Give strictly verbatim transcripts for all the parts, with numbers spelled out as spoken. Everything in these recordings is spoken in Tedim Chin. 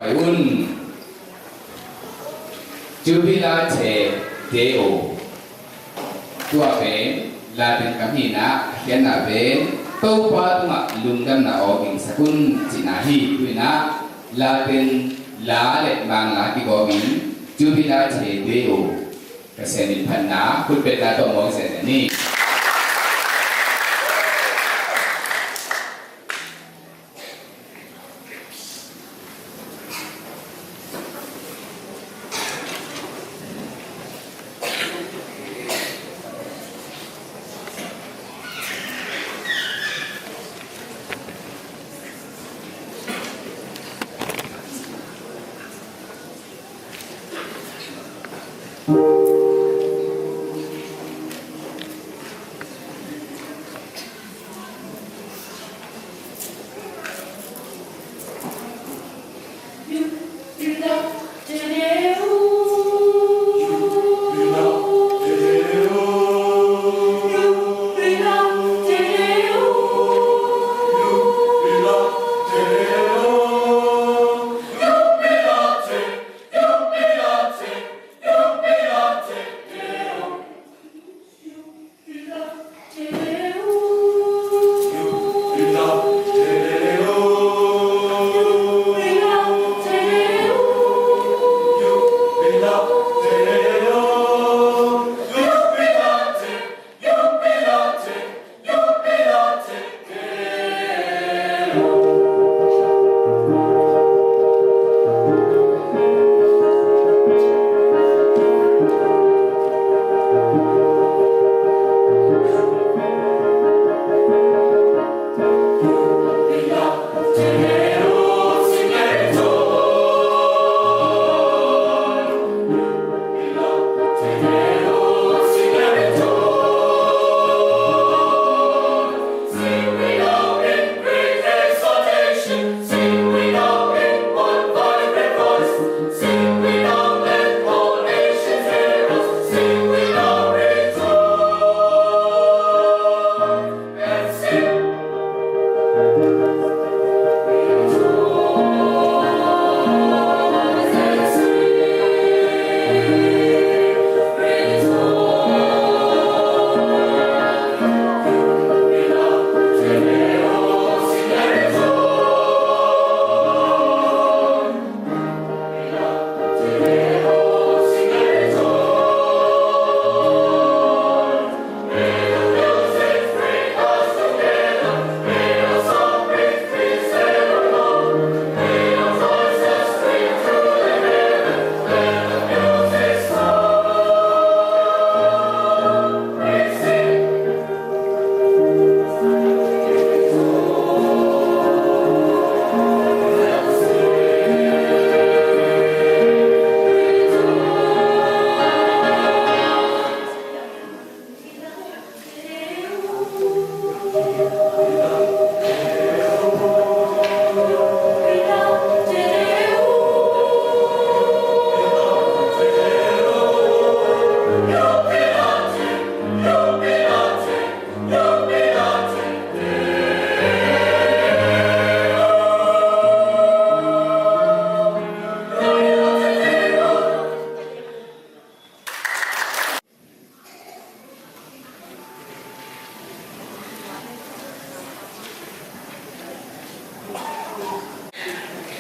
Pai un. Jubilate Deo. Tua pen Latin kam hi-in ah, a khiatna pen Topa tungah lungdamna aw gingsak un cihna hi. Tu-in ah Latin la le Mangla kigawmin Jubilate Deo ka sem in phatna khutbetna tawh mawk zenzen ni.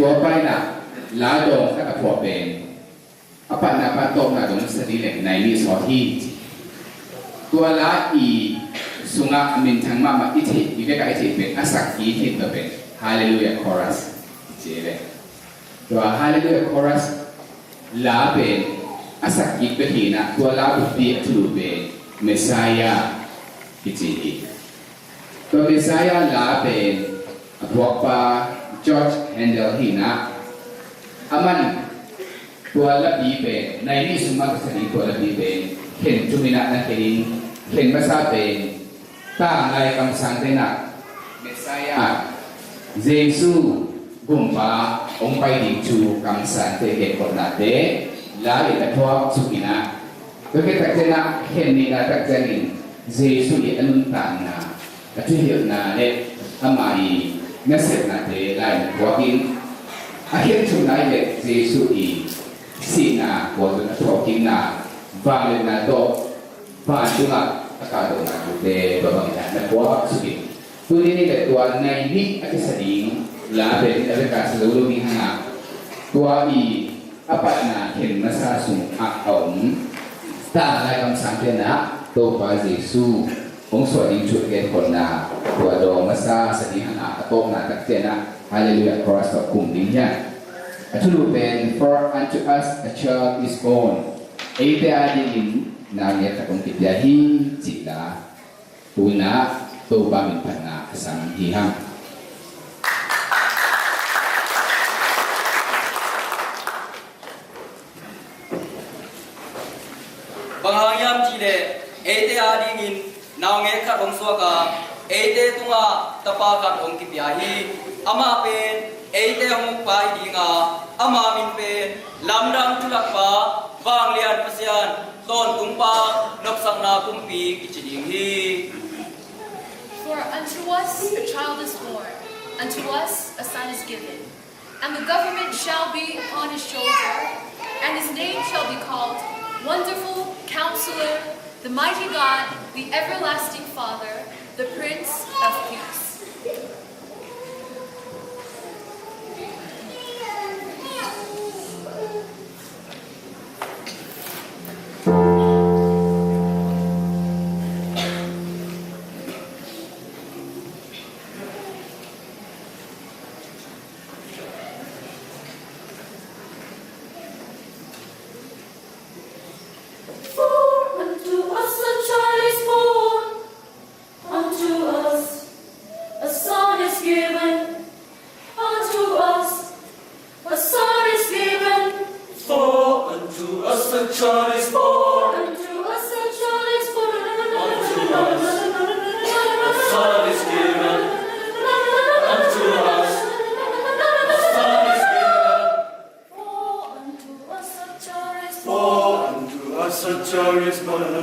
Tua paina la dawng khat a phuah pen a patna pan tawpna dong sadi le nai nih sawt hi. Tua la i sungah a minthang mahmah i theih, i vekah i theih pen a sak kik hi tua pen Hallelujah Chorus ci le. Tua Hallelujah Chorus la pen a sak kik bek hi-in ah, tua la buppi a thulu pen Messiah kici hi. Tua Messiah la pen a phuakpa George Handel hi-in ah, aman tua lapi pen nai nih sung mah ka sa ding, tua lapi pen khen thum in ah na khen in, khen masa pen tanglai kamsangte in ah Messiah, Jesu gumpa hong pai ding thu kamsangte genkhopnate la in a phuak suk in ah, tua khit takciang ah khen nihna takciangin Jesu i a nuntakna, a thuhilhna le ama i nasepnate la in a phuak in, A khenthumna i het Jesuh i sihna, kua tungah a thawhkikna, vangliatna tawh vantungah a kahdohna tute tua bangin na puak suk in. Tuni ni le tua nai nih a kisa ding la pen a veka sa zo lo ding hangah, tua i a patna khen masa sungah a om tangna kamsang tenah Topa Jesuh hong suah ding thu a genkholhna tua dawng masa sa ding hangah, a tawpna tak tenah Halleluiah chorus tawh kum ding hi hang. A thulu pen, "For unto us a child is born." Eite a dingin naungek khat hong kipia hi, cih la. Tu-in ah Topa min phatna a sang hi hang. Bang hang hiam cih leh eite a dingin naungek khat hong suak a, eite tungah tapa khat hong kipia hi. Amah pen eite hong ukpa hi ding a, ama min pen Lamdang Thulakpa, Vanglian Pasian, Tawntungpa, Nopsakna Kumpi kici ding hi. For unto us a child is born, unto us a son is given, and the government shall be upon his shoulder, and his name shall be called Wonderful Counselor, the Mighty God, the Everlasting Father, the Prince of Peace. For unto us a child is born, unto us a son is given, unto us a son is given. For unto us a child is born. Unto us a child is born. Unto us a son is given. Unto us a son is given. For unto us a child is born. For unto us a child is born. Unto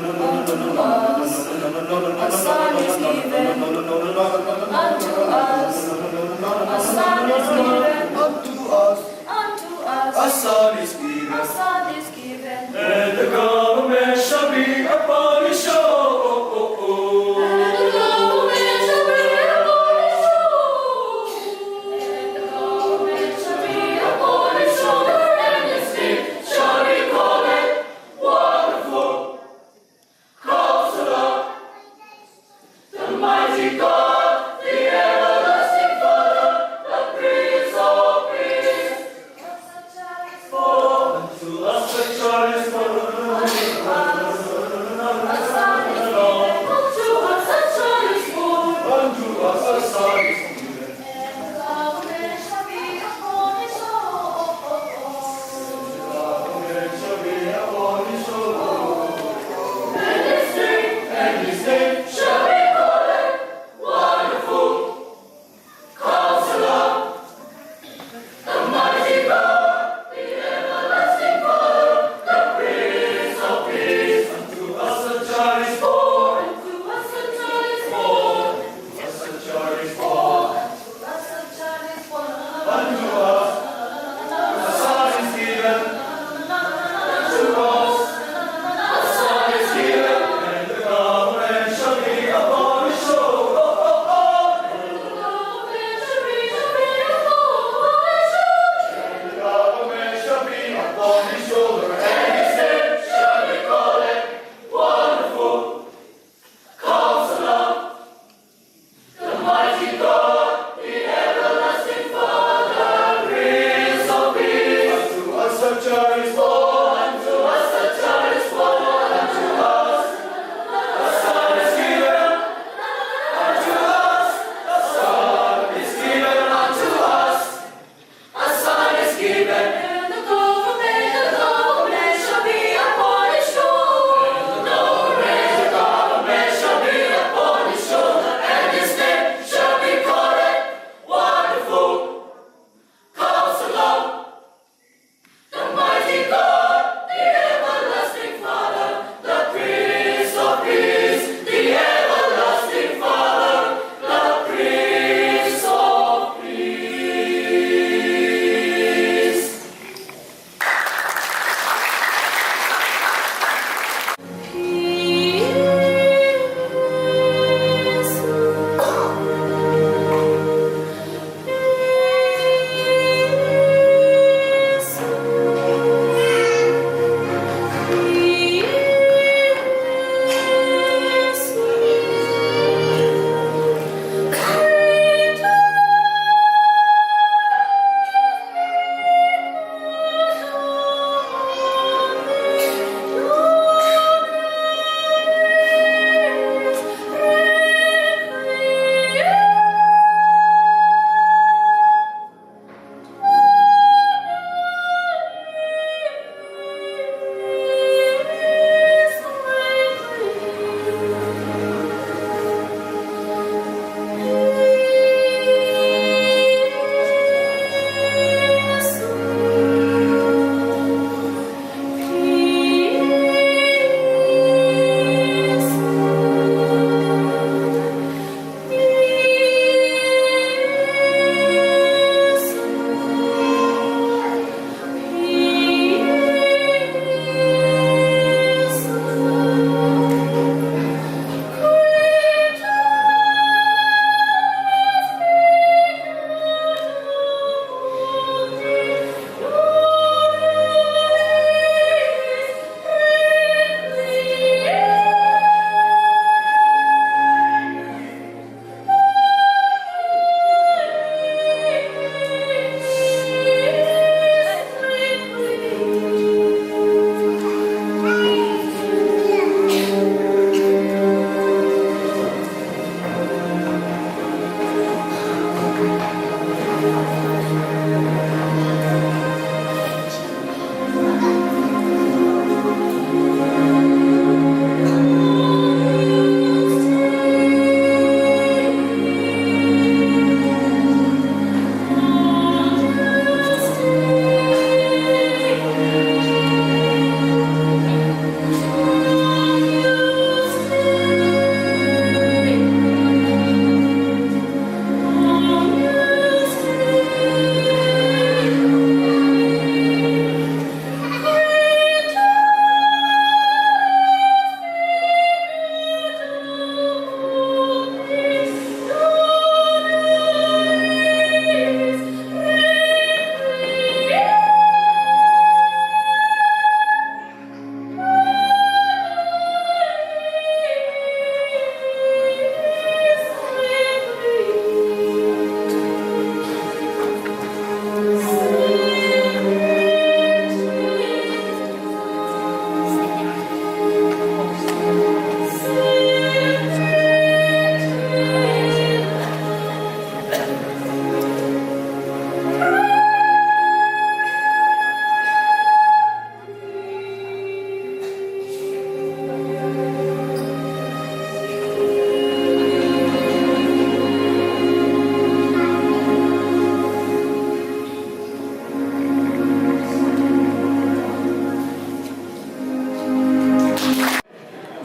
us a son is given. Unto us a son is given. Unto us, unto us a son is given. A son is given. And the government shall be upon his shoulder. And the government shall be upon his shoulder. And the government shall be upon his shoulder. And his name shall be called Wonderful Counselor, the Mighty God, the Everlasting Father, the Prince of Peace. For unto us a child is born. Unto us a child is born. Unto us a son is given. Wonderful Counselor, the mighty God, the everlasting Father, Prince of Peace. Unto us a child is born, unto us a child is born, unto us a son is given, unto us a son is given, unto us a son is given. And the government, the government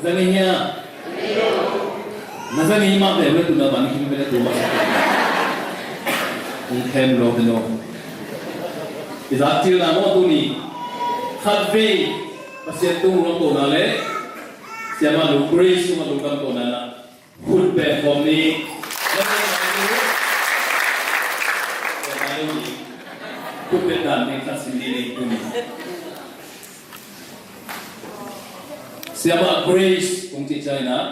Zang hi hia? Na zang hi mah ve, ve tu na ban hi ve tu mah. Hong khem lo te no. I zak cil na maw tuni. Khat vei Pasian tung lungdam kohna le Siamah Grace tung lungdam kohna na. Khut beng khawm ni. Khut beng dan ni khat sim ni ni tuni. Siamah Grace kong cih ciangin ah,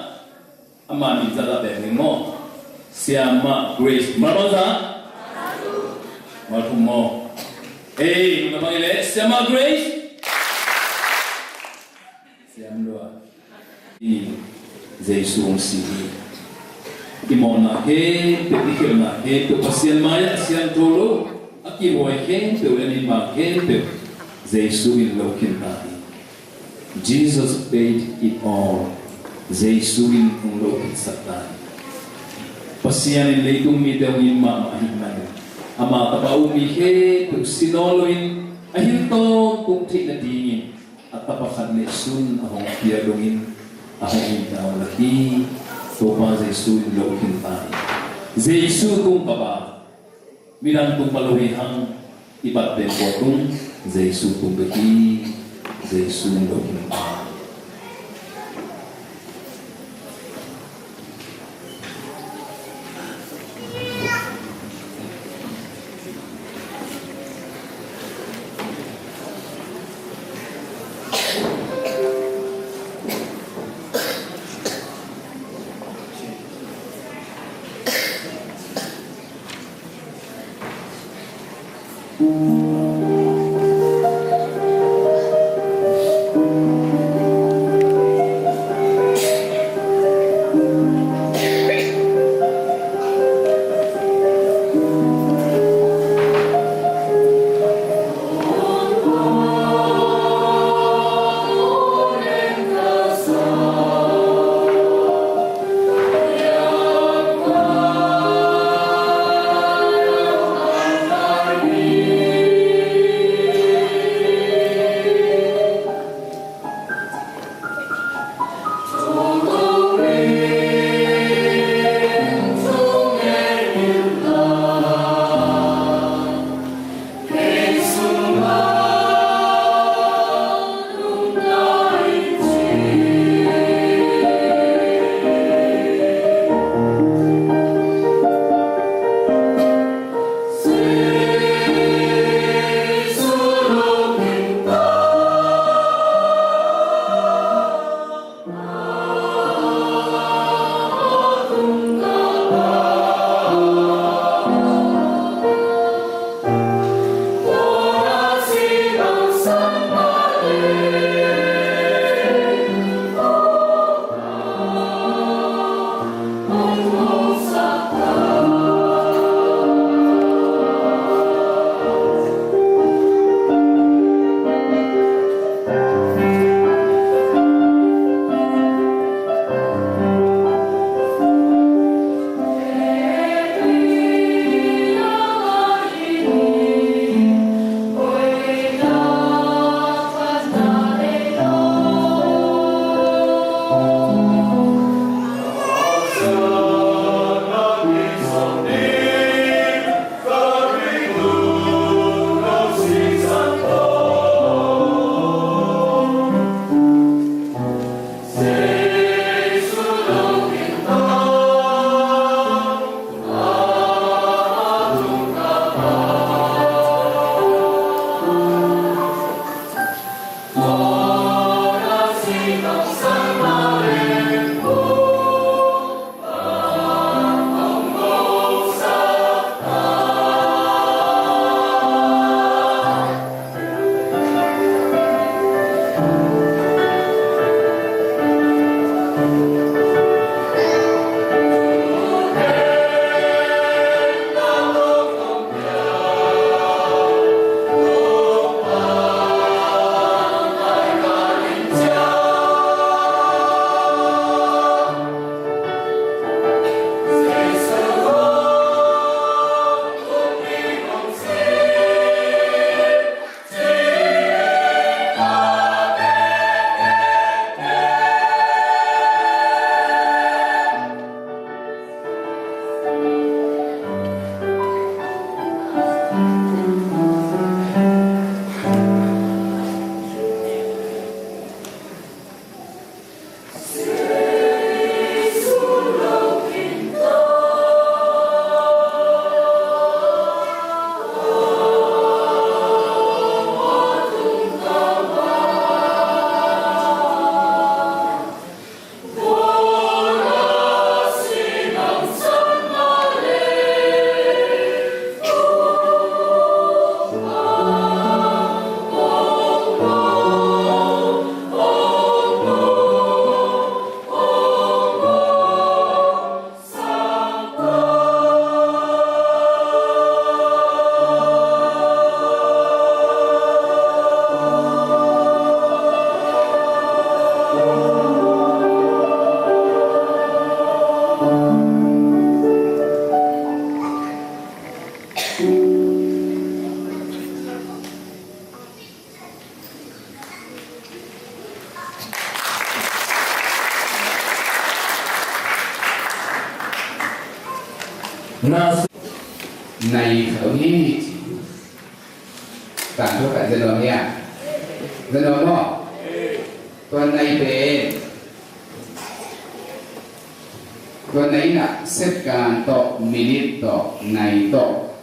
amah min zat a pek ning maw? Siamah Grace. Mal bang zat? Mal thum maw? Ei, na bang i le Siamah Grace. Siam lua. I Jesu hong si hi. I mawhna khempeuh, i khelhna khempeuh, Pasian mai-ah siangtho lo, a kihhuai khempeuh, le mi ma khempeuh, Jesu in lo khin ta hi. Jesus paid it all. Jesu in hong lo khinsak ta hi. Pasian in leitung mite hong it mahmah ahih manin, ama tapa um mi khempeuh si nawn loin, a hin tawntung theih nadingin, a tapa khat neihsun a hong pia dongin, a hong itna hong lak hi. Topa Jesu in lo khin ta hi. Jesu tung papa, midang tung pa lo hi hang, i bat pen pua tung, Jesu tung bek hi. Jesu in lo khin ta hi. Nai khat om hi ci. Tangthu khat za nuam hia? Za nuam maw? Tua nai pen, tua nai in ah second tawh, minute tawh, nai tawh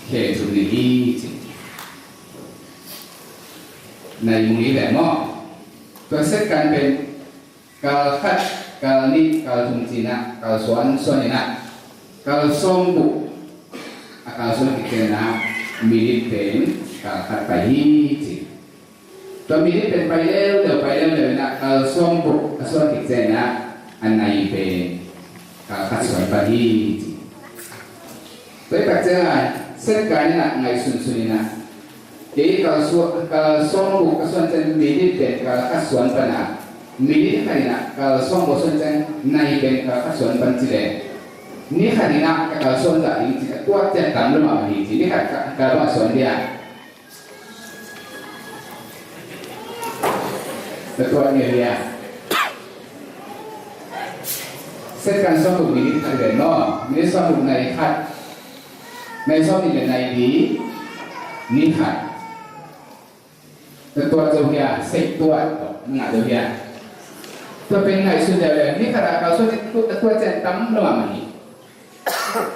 khe thum nei hi ci. Nai mu hi ve maw? Tua second pen kal khat, kal nih, kal thum ci-in ah, kal suan suan in ah, kal sawm buh a kal suan khit ciangin ah minute pen kal khat pai hi ci. Tua minute pen pai leuleu, pai leuleu in ah, kal sawm buh a suan khit ciangin ah, a nai pen kal khat suan pan hi ci. Tua hi tak ciangin ah, second in ah ngaihsunsun in ah, kei kal sua-, kal sawm buh ka suan ciang minute pen kal khat suan pan a, minute khat in ah kal sawm buh suan ciang nai pen kal khat suan pan ci leh, ni khat in ah ka kal suan zah ding ci, ka tuat ciang tam lua mah hi ci, ni khat ka, kal bang suan dia. Ka tuat ngiat dia. Second sawm buh minute khat pen maw, minute sawm buh nai khat. Nai sawm nih le nai li, ni khat. Na tuat zo hia, sei tuat, na ngah zo hia. Tua pen ngaihsun leuleu, ni khat a kal suan, na tuat ciang tam lua mah hi.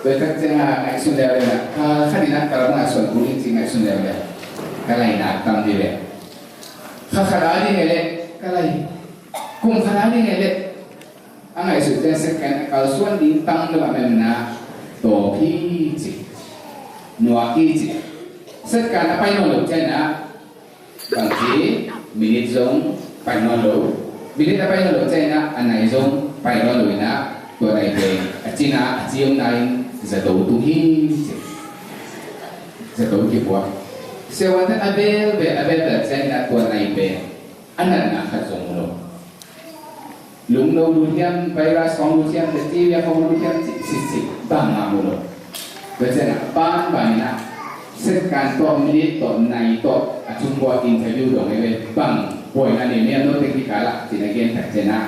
Tua tak ciang a ngaihsun leuleu na, kal khat in ah kal bang a suan kul ding ci ngaihsun leuleu. Ka lai na tam ding ve. Kha khat a ding e le, ka lai. Kum khat a ding e le. A ngaihsut ciang second a kalsuan ding tam lo a, mem na tawp hi ci, nuak hi ci. Second a pai nawn lo ciangin ah, bangci, minute zong pai nawn lo. Minute a pai nawn lo ciangin ah, a nai zong pai nawn lo in ah, tua nai pen a cina a ci om na in zato tung hi ci. Zato kipuak. Siavuante'n a belbel a belbel ciangin ah, tua nai pen a natna khat zong om lo. Lungno lut hiam, virus hong lut hiam, bacteria hong lut hiam, cih sitsit bangmah om lo. Tua ciangin a banban in ah, second tawh, minute tawh, nai tawh a chung buak interview dong ei ve, bang buaina nei hiam, note kikal ah cih na gen tak ciangin ah,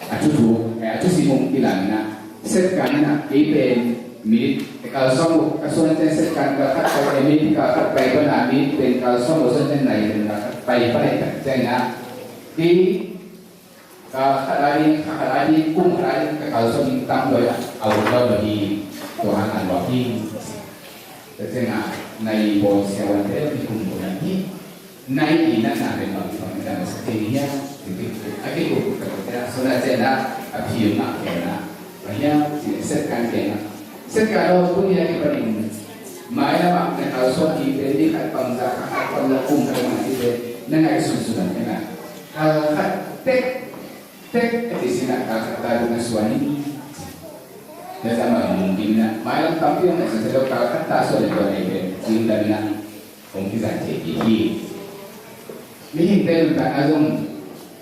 a thuthuk, eh, a thusim hong kilang in ah, second in ah, kei pen minute, eh, kal sawm uh ka suan ciang second kal khat pai, eh, minute kal khat pai pan a, minute pen kal sawm uh suan ciang nai pen kal khat pai pan a, tak ciangin ah, kei kal khat lai ding, kha khat lai ding, kum khat lai ding, ka kalsuan ding tam lua a, a ut lo hi, tua hang a luak hi. Tua ciangin ah, nai bawl siavuante i kum bawl hi. Nai i natna pen bang bang na dang sa thei hiam? A kikup ka tua ciangin ah, so na ciangin ah, a phim mah ciangin ah, a hiam, ci second ciangin ah. Second lo, tuni a kipanin mailam ah na kalsuan ding pen ni khat bangzah, kha khat bangzah, kum khat bangzah cih pen na ngaihsunsun a, kal khat tek tek a cih sin ah kal khat ta ding na suan in. Na zah mah lungkim in ah, mailam tampi hong ngaihsun sa lo, kal khat ta suan in tua nai pen zing dam in ah hong kizang thei kei hi. Mihingte nuntakna zong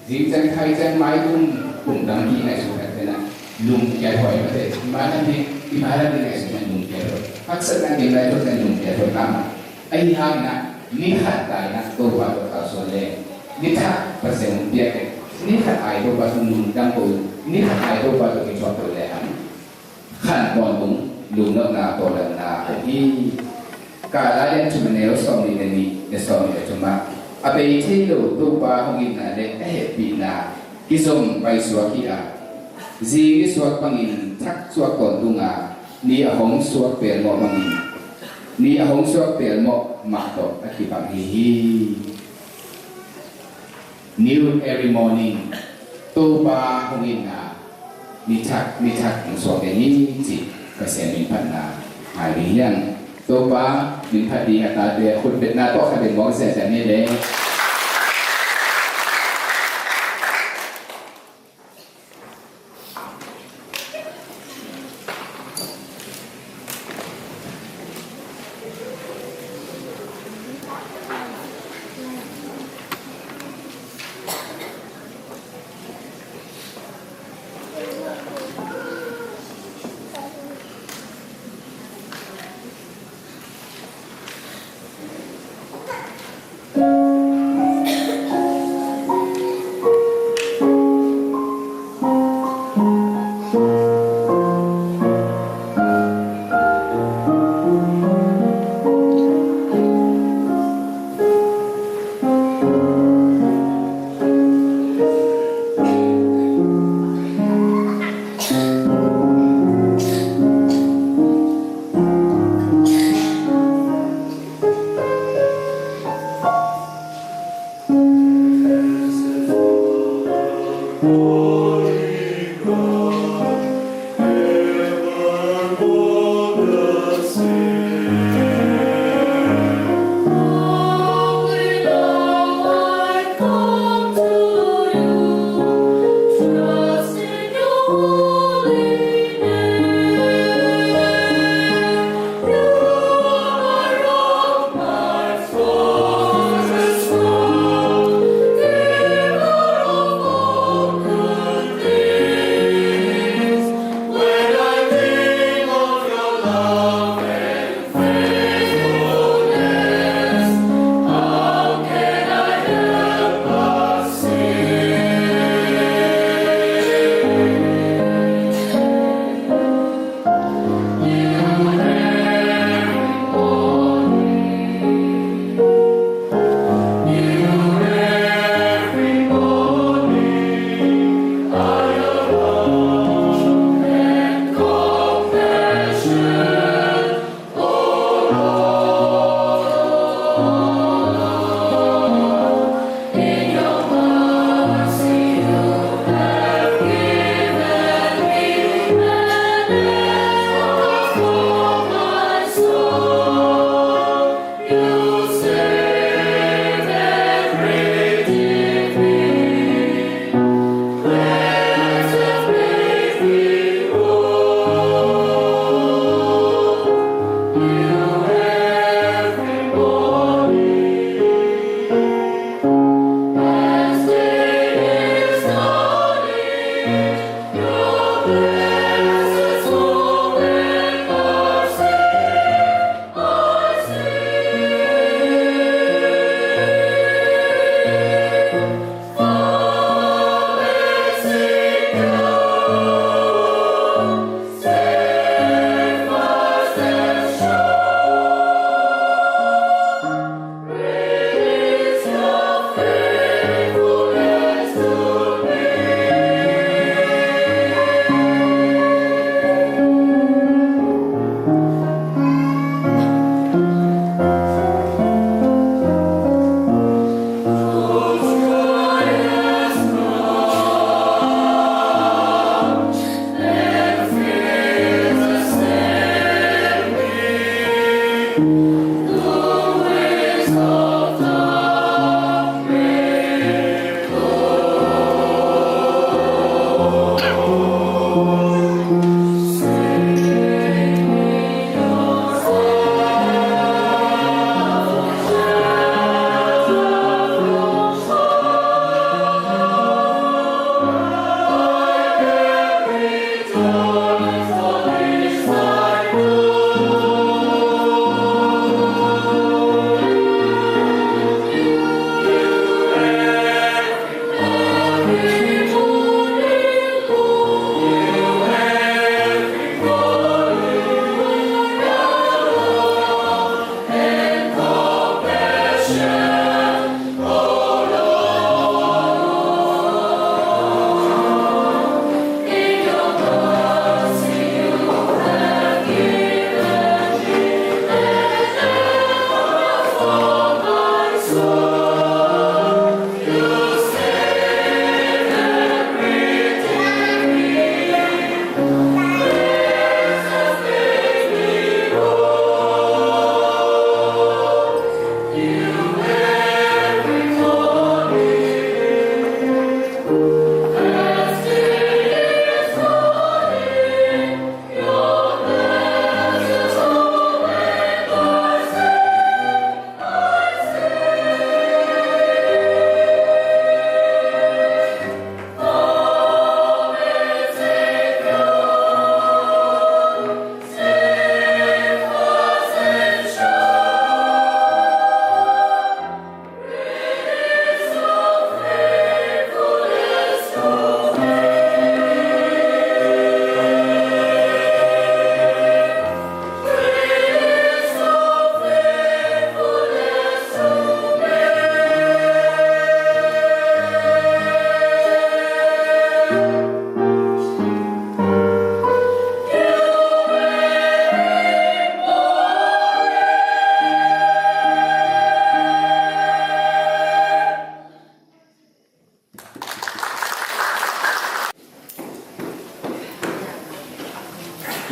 zing ciang thai ciang mai tung kum tampi ngaihsun khat ciang ah lungkia huai mate, i mailam ding, i mailam ding ngaihsun ciang lungkia huai. Haksatna ding ngaihsun ciang lungkia huai tam. Ahi hangin ah ni khat ta in ah Topa tawh kalsuan leng, ni thak Pasian hong piak leng, ni khat a i Topa tawh lungdam ko, ni khat a i Topa tawh kithuah ko leh hang khan tawntung lungnopna, tawldamna om hi. Galatian thum a neu sawmnih le nih le sawmnih le thum ah, a bei thei lo Topa hong itna le a hehpihna kizom paisuak hi a, zing i suak bangin thak suak tawntung a, ni a hong suak pelmawh bangin, ni a hong suak pelmawh mah tawh a kibang hi hi. New every morning. Topa hong itna, ni thak ni thak hong suak ding hi cih Pasian minphatna ngai ding hi hang. Topa minphat ding a tate khutbetna tawh khat in mawk ziahziah ni le.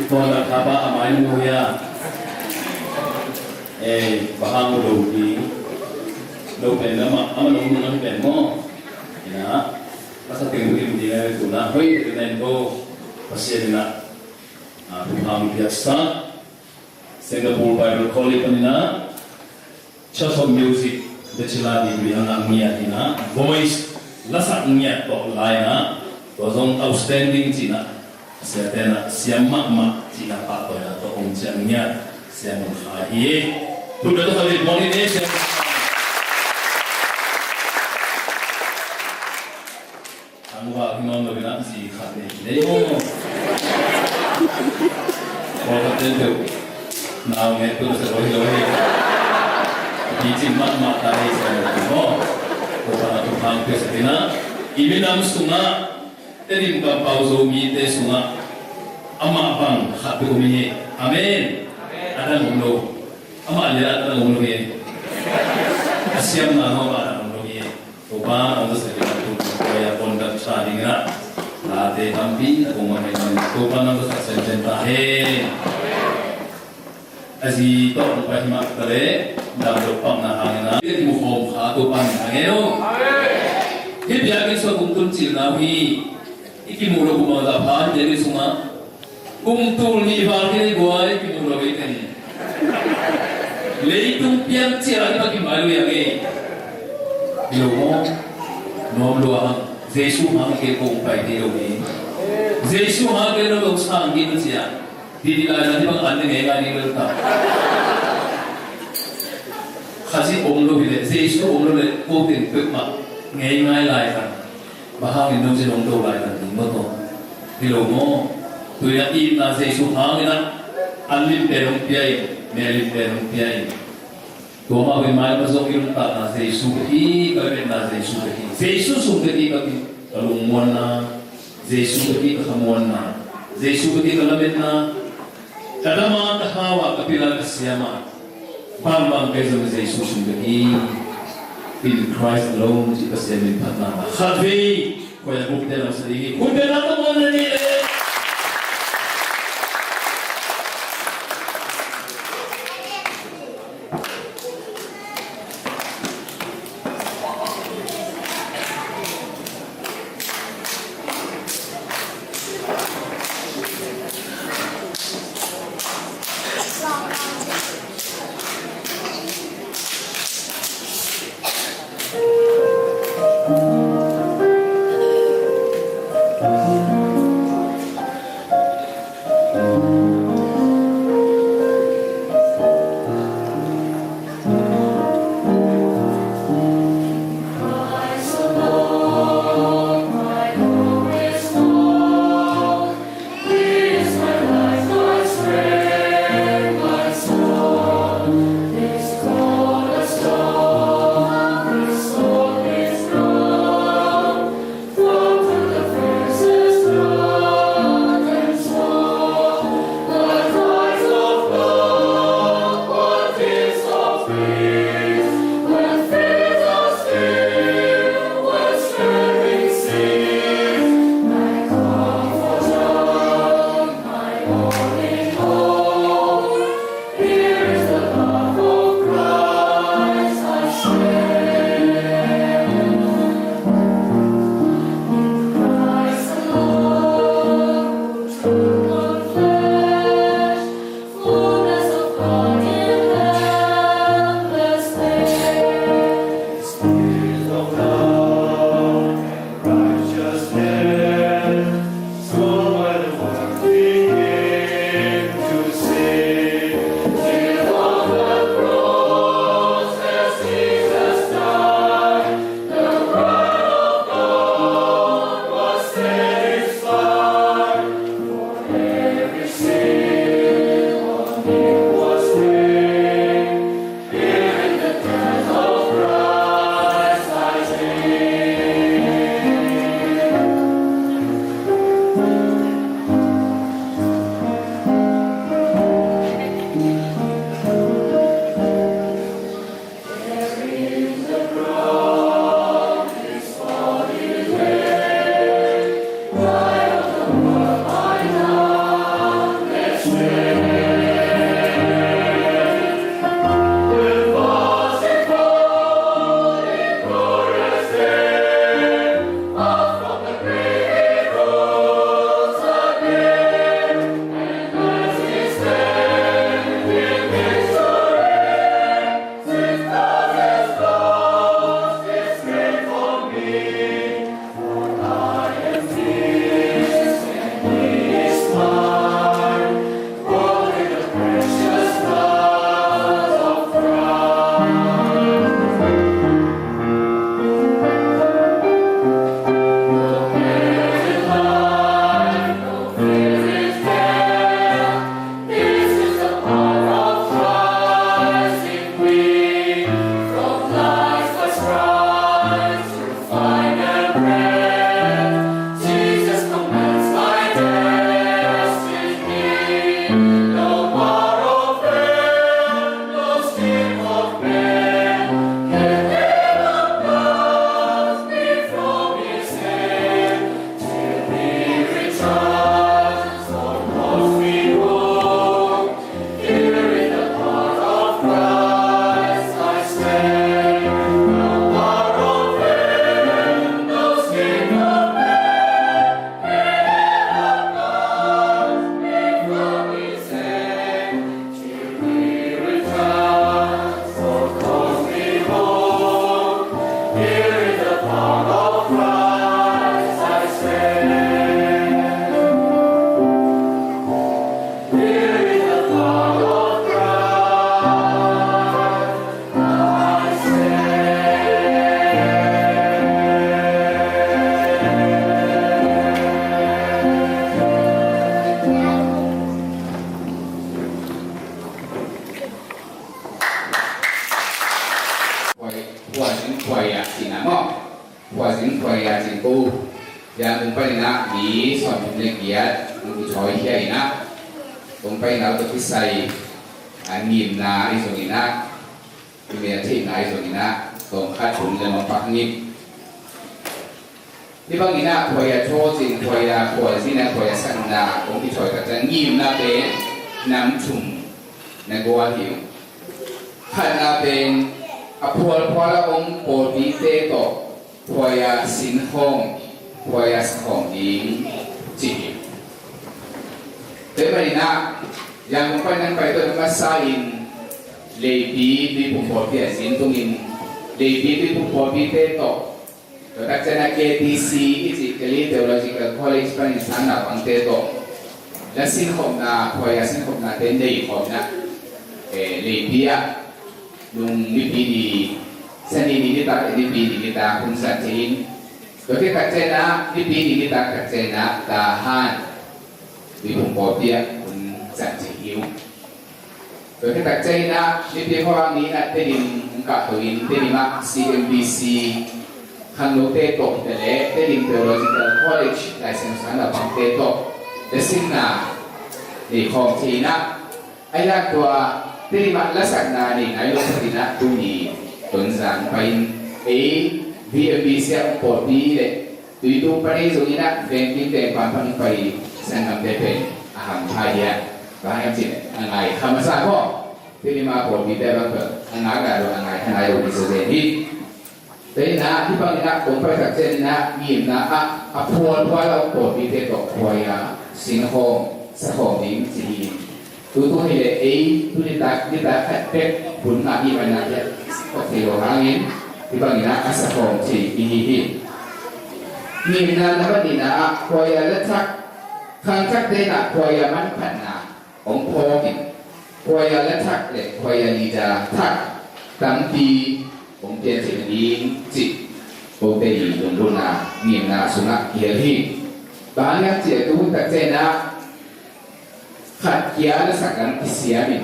Tuan a thapa a mai mu hia. Eh, bang hang mu lo hi. Lo pen na ma, ama lo mu na hi pen maw. Ina, masa teng mu lim ding a tu na. Hoi, tu nen ko. Pasian ina. Ah, tu hang piaksa. Singapore Bible College panin a Church of Music Bachelor degree a ngah ngiat ina, voice lasak ngiat tawh lai ina, tua zong outstanding cihna, siate na siam mahmah cihna pahtawi na tawh om ciang ngiat siam mun kha hi. Tua dah tu kali pawng ni ne siam. Tangval hi nawn lo ina zi khat nei hi nei maw. Kawlkhat ten peuh nau ngen peuh sa lo hi lo hi. Picin mahmah ta hi sa lo hi maw. Ko pa na tu hang peuh sa ina. I minam sungah Tedim kampau Zomite sungah amah bang khat peuh om hi. Amen. A dang om lo. Amah lian a dang om lo hi. A siamna hong amah dang om lo hi. Topa nong za sa kei a tu ko ya kon dat sa ding na. Late tampi na kong ma mai man Topa nong za sa sen sen ta he. A zi tawh nong pai hi mah ta le dam dok pang na hang na. Pi mu hom kha Topa ni hang e no. Hi biakinn sua kum tun cil na hi. I kimu lo kum a za pha hi biakinn sung a. Kum tul nih val kei buai kimu lo ei teng. Leitung piang cia i pakim ai lo yang ei. Lo mo. Nom lo hang. Jesu hang kei kong pai kei lo ei. Jesu hang kei lo lo sang kei cia. Di di lai na di bang an di ngei ngai di lo ta. Khasi om lo hi le. Jesu om lo le ko teng pek ma. Ngei ngai lai ta. Bang hangin nong zin hong do lai kan ding maw tawh. Hi lo maw? Tui a itna Jesu hangin a, an lim pen hong pia in, mel lim pen hong pia in. Tua mah pen mai lam a zong i lungtatna Jesu bek hi, ka lametna Jesu bek hi. Jesu sung bek hi ka ki, ka lungmuanna. Jesu bek hi ka khamuanna. Jesu bek hi ka lametna. Ka dam a, ka hau a, ka pil a, ka siam a. Bangbang kei zong Jesu sung bek hi. In Christ alone, ci Pasian min phatna. Khatvei, koi a buk te lam sa ding hi. Hun te lam ka muan na ni le. Here in the palm of Christ I stand. Here in the palm of Christ I stand. Khuai, khuai, khuai ah cihna maw? Khuazing khuaia cin ko. Yangon panin ah mi sawmthum le giat hong kithawi khia in ah, hong panin ah tawh kisai, a ngimna ahi zongin ah, i mel theihna ahi zongin ah, tawm khat hun le mawk pak ngim. Hih bangin ah khuaia thaw cin, khuaia khuazin ah khuaia sakna hong kithawi tak ciang ngimna pen nam thum na gual hi uh. Khatna pen a phualphual a om pawlpite tawh khuaia sinkhawm, khuaia sakhawm ding ci hi. Tua ahih manin ah Yangon panin ah pai tawh masa in Leipi Tuiphum pawlpi ah zin tungin Leipi Tuiphum pawlpite tawh, tua tak ciang ah K T C i cih Kalay Theological College panin sang naupangte tawh la sinkhopna, khuaia sinkhopnate nei khawm in ah, eh, Leipi ah nung Nipi ni, Sani ni nitak, Nipi ni nitak hun zat thei in, tua khit tak ciang ah Nipi ni nitak tak ciang ah Tahan Tuiphum pawlpi ah hun zat thei hi uh. Tua khit tak ciang in ah Nipi khuavak ni in ah Tedim hong kahto in, Tedim ah C M B C khangnote tawh hi ta leh Tedim Theological College Laisiangtho sang naupangte tawh la sinna nei khawm thei in ah, ahi zongin tua Tedim ah lasakna nei nai lo phat in ah tuni Tonzang pai in ei V M B C ah hong pawlpi le Tuitung pan ei zongin ah vengkim vengpan pan hong pai sanggamte pen a hampha hi a, bang hiam cih leh a ngai kha masa maw? Tedim ah pawlpite bang pen a ngak nai lo, a ngai kha nai lo hi zaw zen hi. Tua in ah hih bangin ah kong pai tak ciang in ah ngimna ah a phualphual a om pawlpite tawh khuaia sinkhawm sakhawm ding ci hi. Tutung hi leh ei tu nitak, nitak khat bek hun ngah hi manin ah hiah kok thei lo hangin hih bangin ah a sakhawm thei i hi hi. Ngimna number nihna ah khuaia la thak, khangthakte in ah khuaia manphatna hong phawk in, khuaia la thak le khuaia leader thak tampi hong piang theih nading cih kote i lunglutna ngimna sungah kihel hi. Bang hang hiam cih leh tu hun tak ciang ah khat kia lasak lam kisiam in,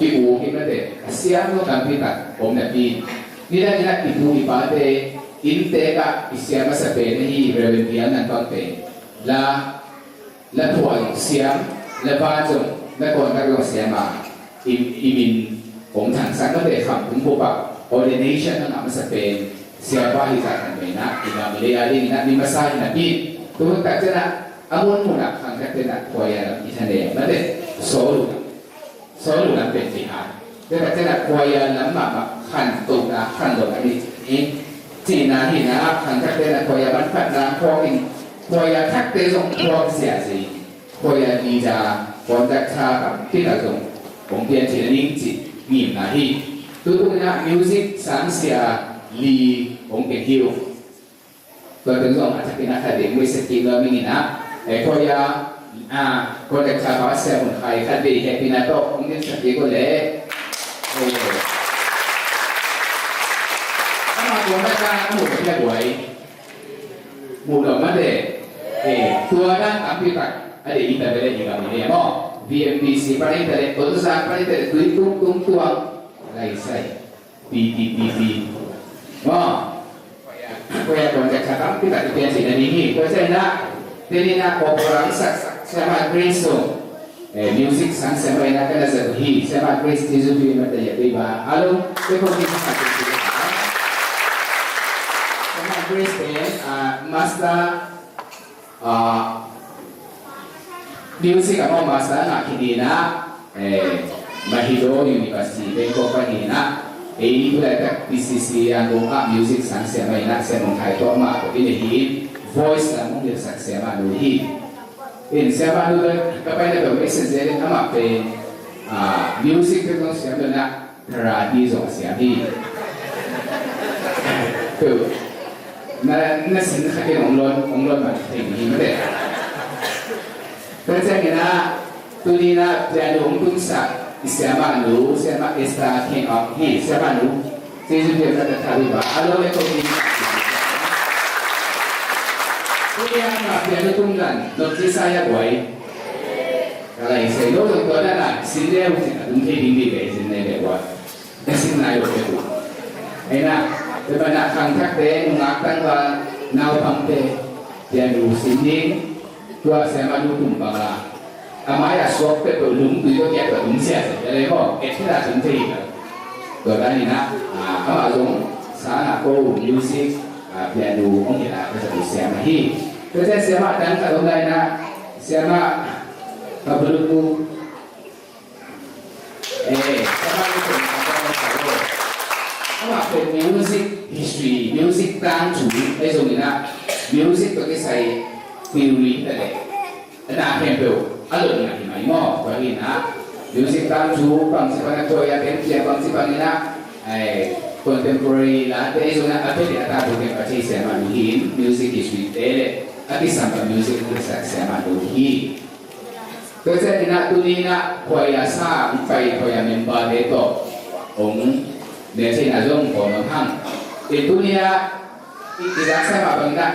ki-uk in mate, a siam lo tampi tak om napi in, nidang in ah i pu i pate inntek ah i siam masa pen ahi Reverend Bial Nan Pang pen la, la phuah zong siam, la ban zong, la conduct zong siam a, i, i min hong thangsak mate, Khamtung bup ah ordination a ngah masa pen siapa hi zah khat mah in ah, i gam i lei a dingin ah mi masa hi napi in, tu hun tak ciang ah a munmun ah khangthakte in ah khuaia lam i thanem mate, sawl uh, sawl uh lam pen ci hi. Tua tak ciang ah khuaia lam mahmah khantohna, khantohna hi. Cihna hi in ah khangthakte in ah khuaia manphatna phawk in, khuaia thakte zong phawk ziahziah in, khuaia leader, conductor tampi tak zong hong piang theih nading cih ngimna hi. Tutung in ah music sangsia li hong piang hi uh. Tua teng zong a thakin a khat ding muisat kik nuam ing in ah, eh, khuaia, ah, conductor pa Sia Mun Khai khat vei hehpihna tawh hong dinsak kik uh leh. Eh. Amah tua mah dan a muh leh buai. Muh dong mah de. Eh, tua dan tampi tak a deih i ta ve leh i gam i lei maw. V M B C pan i ta leh, Tonzang pan i ta leh, Tuitung, Tungtuang, Laisai. Pi, pi, pi, pi. Maw. Khuaia conductor tampi tak i pian theih nading hi. Khuaia ciang in ah, tuni in ah corporal sak, sak, Siamah Grace zong. Eh, music sang siamah in ah ka na zat uh hi. Siamah Grace Tezu Pi mah ta ya pei ba. Alo, te ko ni sa ka. Siamah Grace pen, ah, master, ah, music a maw, master ngah khin in ah, eh, Mahidol University Bangkok pan hi in ah, ei tu laitak P C C Yangon ah music sang siamah in ah, Sia Mun Khai tawh amah ko in ah hi, voice lam hong hilhsak siamah nu hi. In siamah nu ka paina peuh message in amah pen, ah, music pen zong siam lo in ah, karate zong a siam hi. Na, na sin kha kei hong lon, hong lon man thei ni mate. Tua ciangin ah, tuni in ah piano hong tumsak i siamah nu, siamah Esther Kheng Awk hi, siamah nu. Jesu pian ka ta tha hi ba, a lo le ko ni. Tuni in ah piano tum dan, nok ci sa ya buai. Ka lai sei lo zong tua dan ah, sin le hu cin a tum thei ding di le, sin le le buai. Na sim nai lo te uh. Ei na, te banah khangthakte, nungak tangval, naupangte, pianu sim ding, tua siamah nu tum bang a. A mai a suak peuhpeuh lungtui tawh kiat tawh tum siasia, tua leh maw, et thei a tum thei hi. Tua dan in ah, ah, amah zong, sang ah ko music, ah, pianu, hong hi a, ka sa tu siamah hi. Tua ciang siamah dang khat om lai in ah, siamah, ka buluk mu, Eh, amah pen music history, music tangthu, eh, zong in ah, music tawh kisai theory ta leh. A na khempeuh a lotna hi mai maw, tua hi in ah. Music tangthu, bangci bang a tua ya, pen cia bangci bang in ah, eh, contemporary late, eh, zong in ah, a phet a tangthu pen a thei siamah nu hi in, music history te leh, a kisam a music kisam siamah nu hi. Tua ciang in ah tuni in ah choir sang pai, choir member te tawh hong ne theihna zong kawm hang. I tuni in ah i, i zak sa mah bang in ah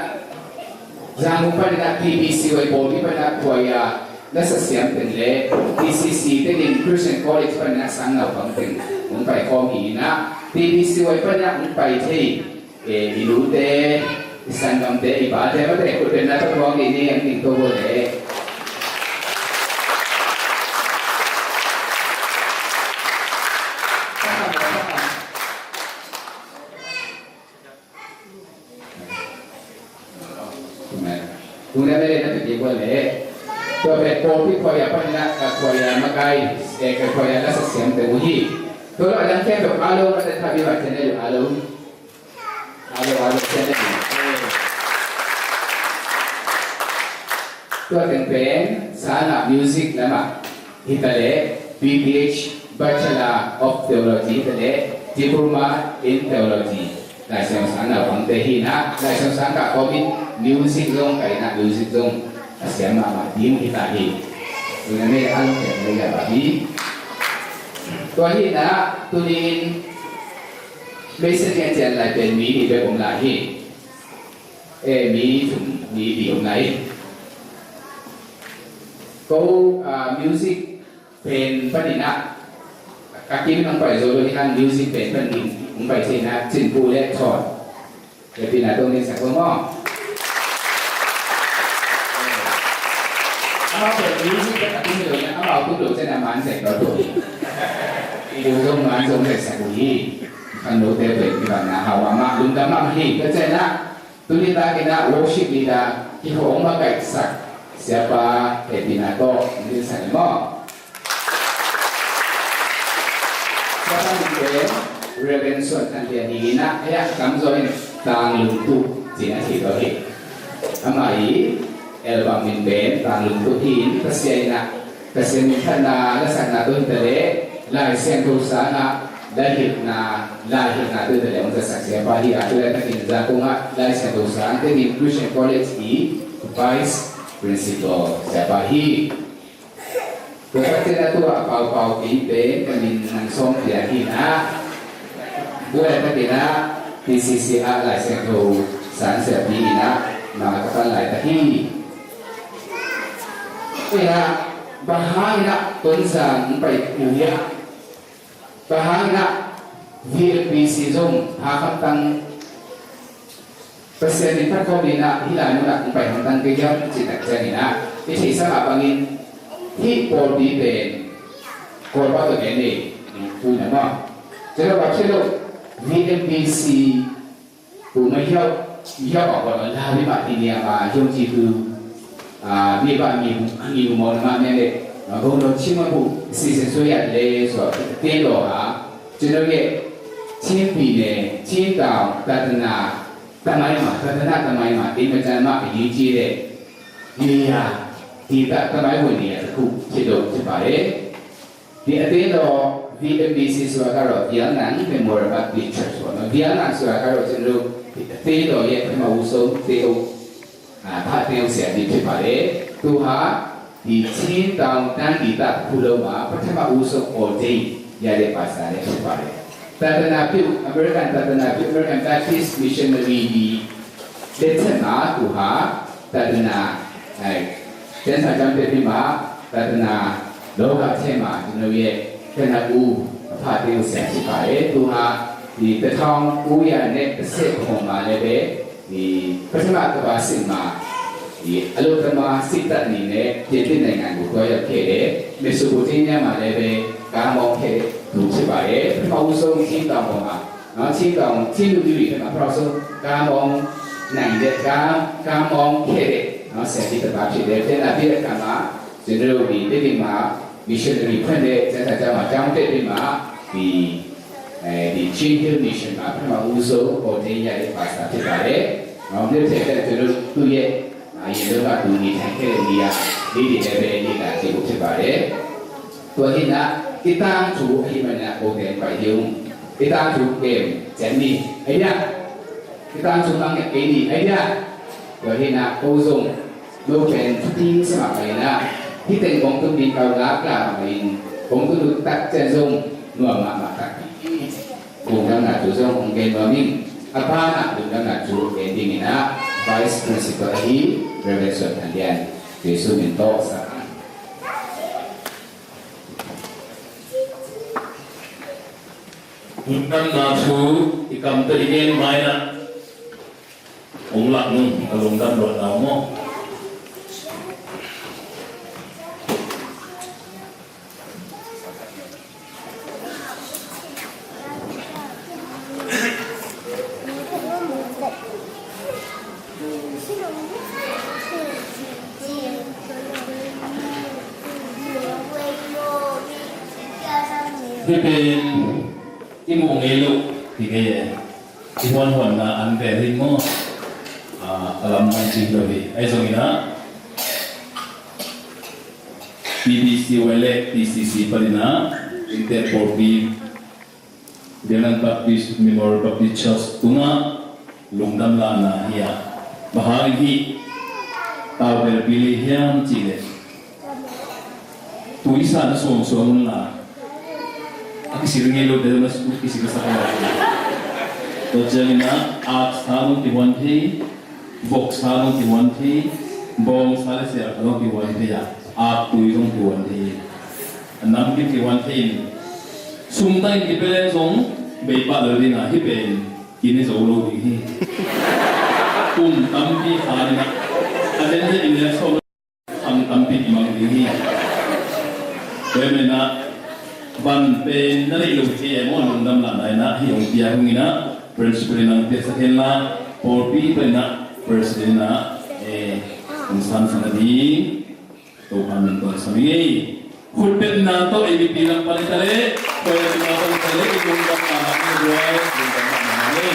Zangkong pan in ah T B C Y Pawlpi pan in ah choir lasa siam teng le T C C te in Christian College pan in ah sang naupang teng hong pai khawm hi in ah T B C Y pan in ah hong pai thei. E, i nute, i sanggamte, i pate, mate, khut beng na tawh tuang dih ni, an ding tawh go le. Tuna mele na tiki go le. Tua pen pawlpi choir pan in ah, ka choir makai, e, ka choir lasa siam te uh hi. Tua lo a dang khempeuh a lo, mate, thabi va channel a lo. Alo, alo, channel. Tua teng pen, sang ah music lamah hi ta leh, B T H, Bachelor of Theology hi ta leh, Diploma in Theology. Lai Siangtho sang ah bangte hi in ah, Lai Siangtho sang ah kawmin music zong, ka in ah music zong a siam mahmah ding hi ta hi. Tuna mele a lo pen mele a ba hi. Tua hi in ah, tuni in Message ngen cian lai pen mi nih bek om lai hi. Eh, mi thum, mi li om lai hi. Ko, ah, music pen panin ah, ka kim nong pai zo lo hi hang music pen panin hong pai thei na Cin Pu le Thon. Hehpihna tawh ngen sak lo maw. Amau pen music pen a tum hi lo na, amau tum lo cian a man sak lo tua hi. I lo zong man zong le sak uh hi. Khangnote pen kibang na hau mahmah, lungdam mahmah hi. Tua ciangin ah, tuni takin ah worship leader kiho hong makaihsak Siapa Hehpihna tawh nginsak maw. Siapa min pen Reverend Suan Khan Lian hi in ah, hei ah, tamzaw in Tang Lungtuh ci-in a thei tawh hi. Amah i album min pen Tang Lungtuh hi in, Pasian in ah Pasian min phatna lasakna tawh hi ta leh, Lai Siangtho sang ah, laihilhna, laihilhna tawh hi ta leh, hong zatsak siapa hi a, tu laitakin Zangkong ah, Lai Siangtho sang, tengin Christian College i Vice Principal siapa hi. Tua tak ciangin ah tua Pau Pau kei pen, ka min nang sawm piak hi na. Tu laitakin ah, T C C ah, Lai Siangtho sang siapi in ah, ma ka pan laitak hi. Ina, bang hangin ah Tonzang hong pai uh hiam? Bang hangin ah V N B C zong pha khamtang Pasian in phat khawm in ah hih lai munah hong pai khamtang kei hiam cih tak ciangin ah, i theihsa mah bangin hih pawlpi pen Kawlpa tawh gen nei, tu na maw. Cih leh a khit loh V N B C Pu Mai Hiau, Hiau a kawng a la mi mah ti niam a hiong ci tu, a, mi ba mi, mi mu maw na mah nia le, ma gong lo ci ma pu, si se so ya le so, ti lo ha, ci lo ye, Chin pi ne, Chin tau, ta ta na, ta mai ma, ta ta na, ta mai ma, ti ma ca ma, yi ci le, yi ya, ti ta, ta mai wo ni ya, ta ku, ci lo, ci ba e. Ti a te lo V M B C sua ka ro, Vial Nang Memorial Baptist Church sua no, Vial Nang sua ka ro cin lu, ti ပေးတော်ရဲ့ ပထမဦးဆုံးသင်းအုပ် အာ ဖတ်သင်းအုပ်ဆရာကြီးဖြစ်ပါတယ်။ သူဟာ ဒီ ချင်းတောင်တိုင်းဒေသတစ်ခုလုံးမှာ ပထမဦးဆုံး ordain ရတဲ့ ပါစတာလည်းဖြစ်ပါတယ်။ သာသနာပြု အမေရိကန်သာသနာပြု American Baptist Missionary ဒီလက်ထက်မှာ သူဟာ သာသနာ အဲ ကျမ်းစာကျောင်းတက်ပြီးမှ သာသနာလောကထဲမှာ ကျွန်တော်ရဲ့ကနဦးအဖတ်သင်းအုပ်ဆရာဖြစ်ပါတယ်။ သူဟာ ဒီ တစ်ထောင်ကိုးရာနဲ့တစ်ဆယ့်ခုနှစ်မှာလည်းပဲ ဒီ ပထမကမ္ဘာစစ်မှာ ဒီ အလုပ်သမားစစ်တပ်အနေနဲ့ ပြင်သစ်နိုင်ငံကို သွားရောက်ခဲ့တယ်။ မက်ဆိုပိုတေးမီးယားမှာလည်းပဲ ကားမောင်းခဲ့တဲ့သူဖြစ်ပါတယ်။ ပထမဦးဆုံး ချင်းတောင်ပေါ်မှာ နော် ချင်းတောင် ချင်းလူမျိုးတွေထဲမှာ ပထမဆုံး ကားမောင်းနိုင်တဲ့ ကား ကားမောင်းခဲ့တဲ့ နော် ဆရာကြီးတစ်ပါးဖြစ်တယ်။ ပြန်လာပြီးတဲ့အခါမှာ ကျွန်တော်တို့ ဒီ သစ်ပင်မှာ missionary ဖွင့်တဲ့ ကျမ်းစာကျောင်းမှာ ကျောင်းတက်ပြီးမှ ဒီ အဲဒီ Chin Hill Mission မှာ ပထမဦးဆုံး ordain ရတဲ့ ပါစတာဖြစ်ပါတယ်။ နော် နှစ်ထက်တဲ့ ကျွန်တော်တို့ သူ့ရဲ့ အရင်တုန်းက သူနေထိုင်ခဲ့တဲ့နေရာလေးတွေလည်းပဲ လေ့လာကြည့်ဖို့ဖြစ်ပါတယ်။ ตัวนี้นะ ที่ตั้งถูก ที่มันนะ ordain ไปยุ่ง ที่ตั้งถูก เกม จะมี ไอ้เนี่ย ที่ตั้งถูก ตั้งเนี่ย ไอ้นี่ ไอ้เนี่ย ตัวนี้นะ โอซง โลกเป็น ที่สมัครไปนะ ที่เป็นของตุนบินเกาลัดกล่าวมาเอง ของตุนตัดเจนซง หน่วยมามาตัด Lungdamna thu zong hong gen nuam ing. A banah lungdamna thu gen dingin ah Vice Principal ahi Reverend Suan Than Lian, Jesuh min tawh sa. Lungdamna thu i kam tawh i gen ma-in ah hong lak ning, a lungdam luatna maw. Hih pen i muh ngei loh hi kei e. I huanhuanna an vel hi maw. A, a lam hong cih lo hi. Ahi zongin ah P B C Y le P C C panin ah Intel Pawlpi Vietnam Baptist Memorial Baptist Church tungah lungdam lahna hi a, bang hang in hih tau belpi lei hiam cih leh, tui sa na suangsuang un la, a kisil ngei lote zong na kisil sak un la. Tua ciangin ah aksa zong kihuan thei, voksa zong kihuan thei, bawngsa le sialsa zong kihuan thei a, aktui zong kihuan thei. A namkim kihuan thei in, sum tangin kipia leng zong bei pah lo ding a, hih pen kin hi zo lo ding hi. Kum tampi kha ding a, a den hi in leng sawm Tam, tampi i mang ding hi. Tua ahih manin ah van pen na neih lo hi kei e maw, lungdam lahna in ah hih hong pia hong in ah, principal in ah hong piaksak hen la, pawlpi panin ah president in ah, eh, hong sansan ding. Topa min tawh sa ing ei. Khut beng na tawh ei mipi lam pan i ta leh, tua ei mipi lam pan i ta leh, i lungdam mahmah ni, lungdam mahmah ni.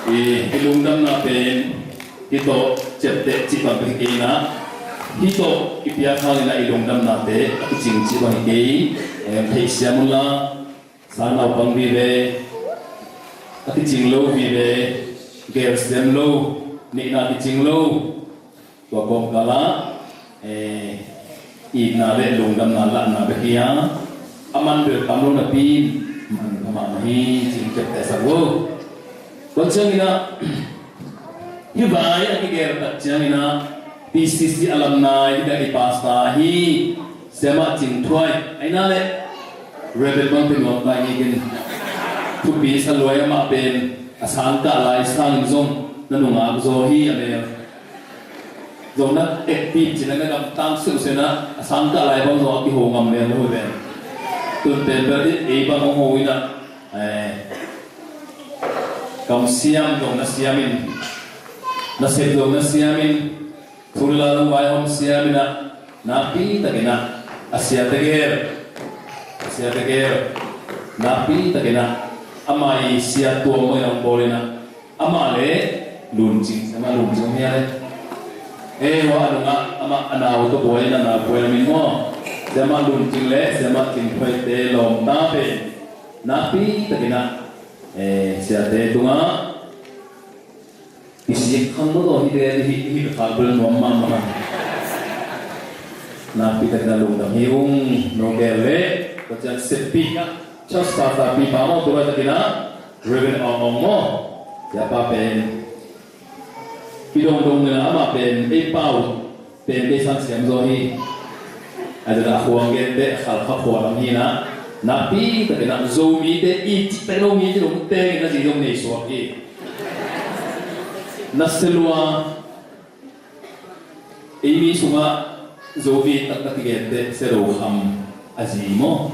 I, i lungdamna pen hih tawh ciapteh cih bang hi kei in ah, hih tawh i piak hangin ah i lungdamnate a kicing cih bang hi kei. Em, theihsiam un la, sang naupang vive, a kicing lo vive, gelsiam lo, neihna kicing lo, tua kawmkal ah, eh, itna le lungdamna lahna bek hi a, a man bel tam lo napi in man pha mahmah hi, cih ciapteh sak vo. Tua ciangin ah, hih vai a kigelh tak ciangin ah, P C C alumni, hih tak i pastor hi, Siamah Cing Thuai, ahi na le, Reverend Bang Pi Nuam Kai Ngei Gin, thupi sa luai, amah pen a sangkah lai sangin zong na nungak zaw hi, a mel zong na active cih na, na gamtang siusiu na, a sangkah lai bang zong a kiho ngam mel lo hi ven. Tun pen bel ei bang hong ho in ah, eh, kamsiam zong na siam in, Nasep zong na siamin, thu le la zong vaihawm siamin ah, nakpi takin ah, a siate gel, a siate gel, nakpi takin ah, ama i sia tuam maw in hong bawl in ah, amah le Lun Cing, siamah Lun Cing hia le. Eh, hua nungah amah a nau tawh buai in ah, nau buai na min maw. Siamah Lun Cing le siamah Cing Thuaite lawmta pen nakpi takin ah, eh, siate tungah kisik khang lo hi te hi, hi ka khak bel nuam mahmah. Nakpi takin ah lungdam hi ung, no gel le, ka ciang seppi ka, church pastorpi pa maw, tu laitakin ah Reverend Aung Aung maw, siapa pen i dongdong in ah, amah pen ei pau pen kei sang siam zaw hi. A zan a khuang gen te khal kha khuang lam hi na. Nakpi takin ah Zomite i cih pen lo mi ci dong teng in a zi dong nei suak hi. Na selua ei mi sungah Zomi taktak i gen te Sia Do Kham a zi maw.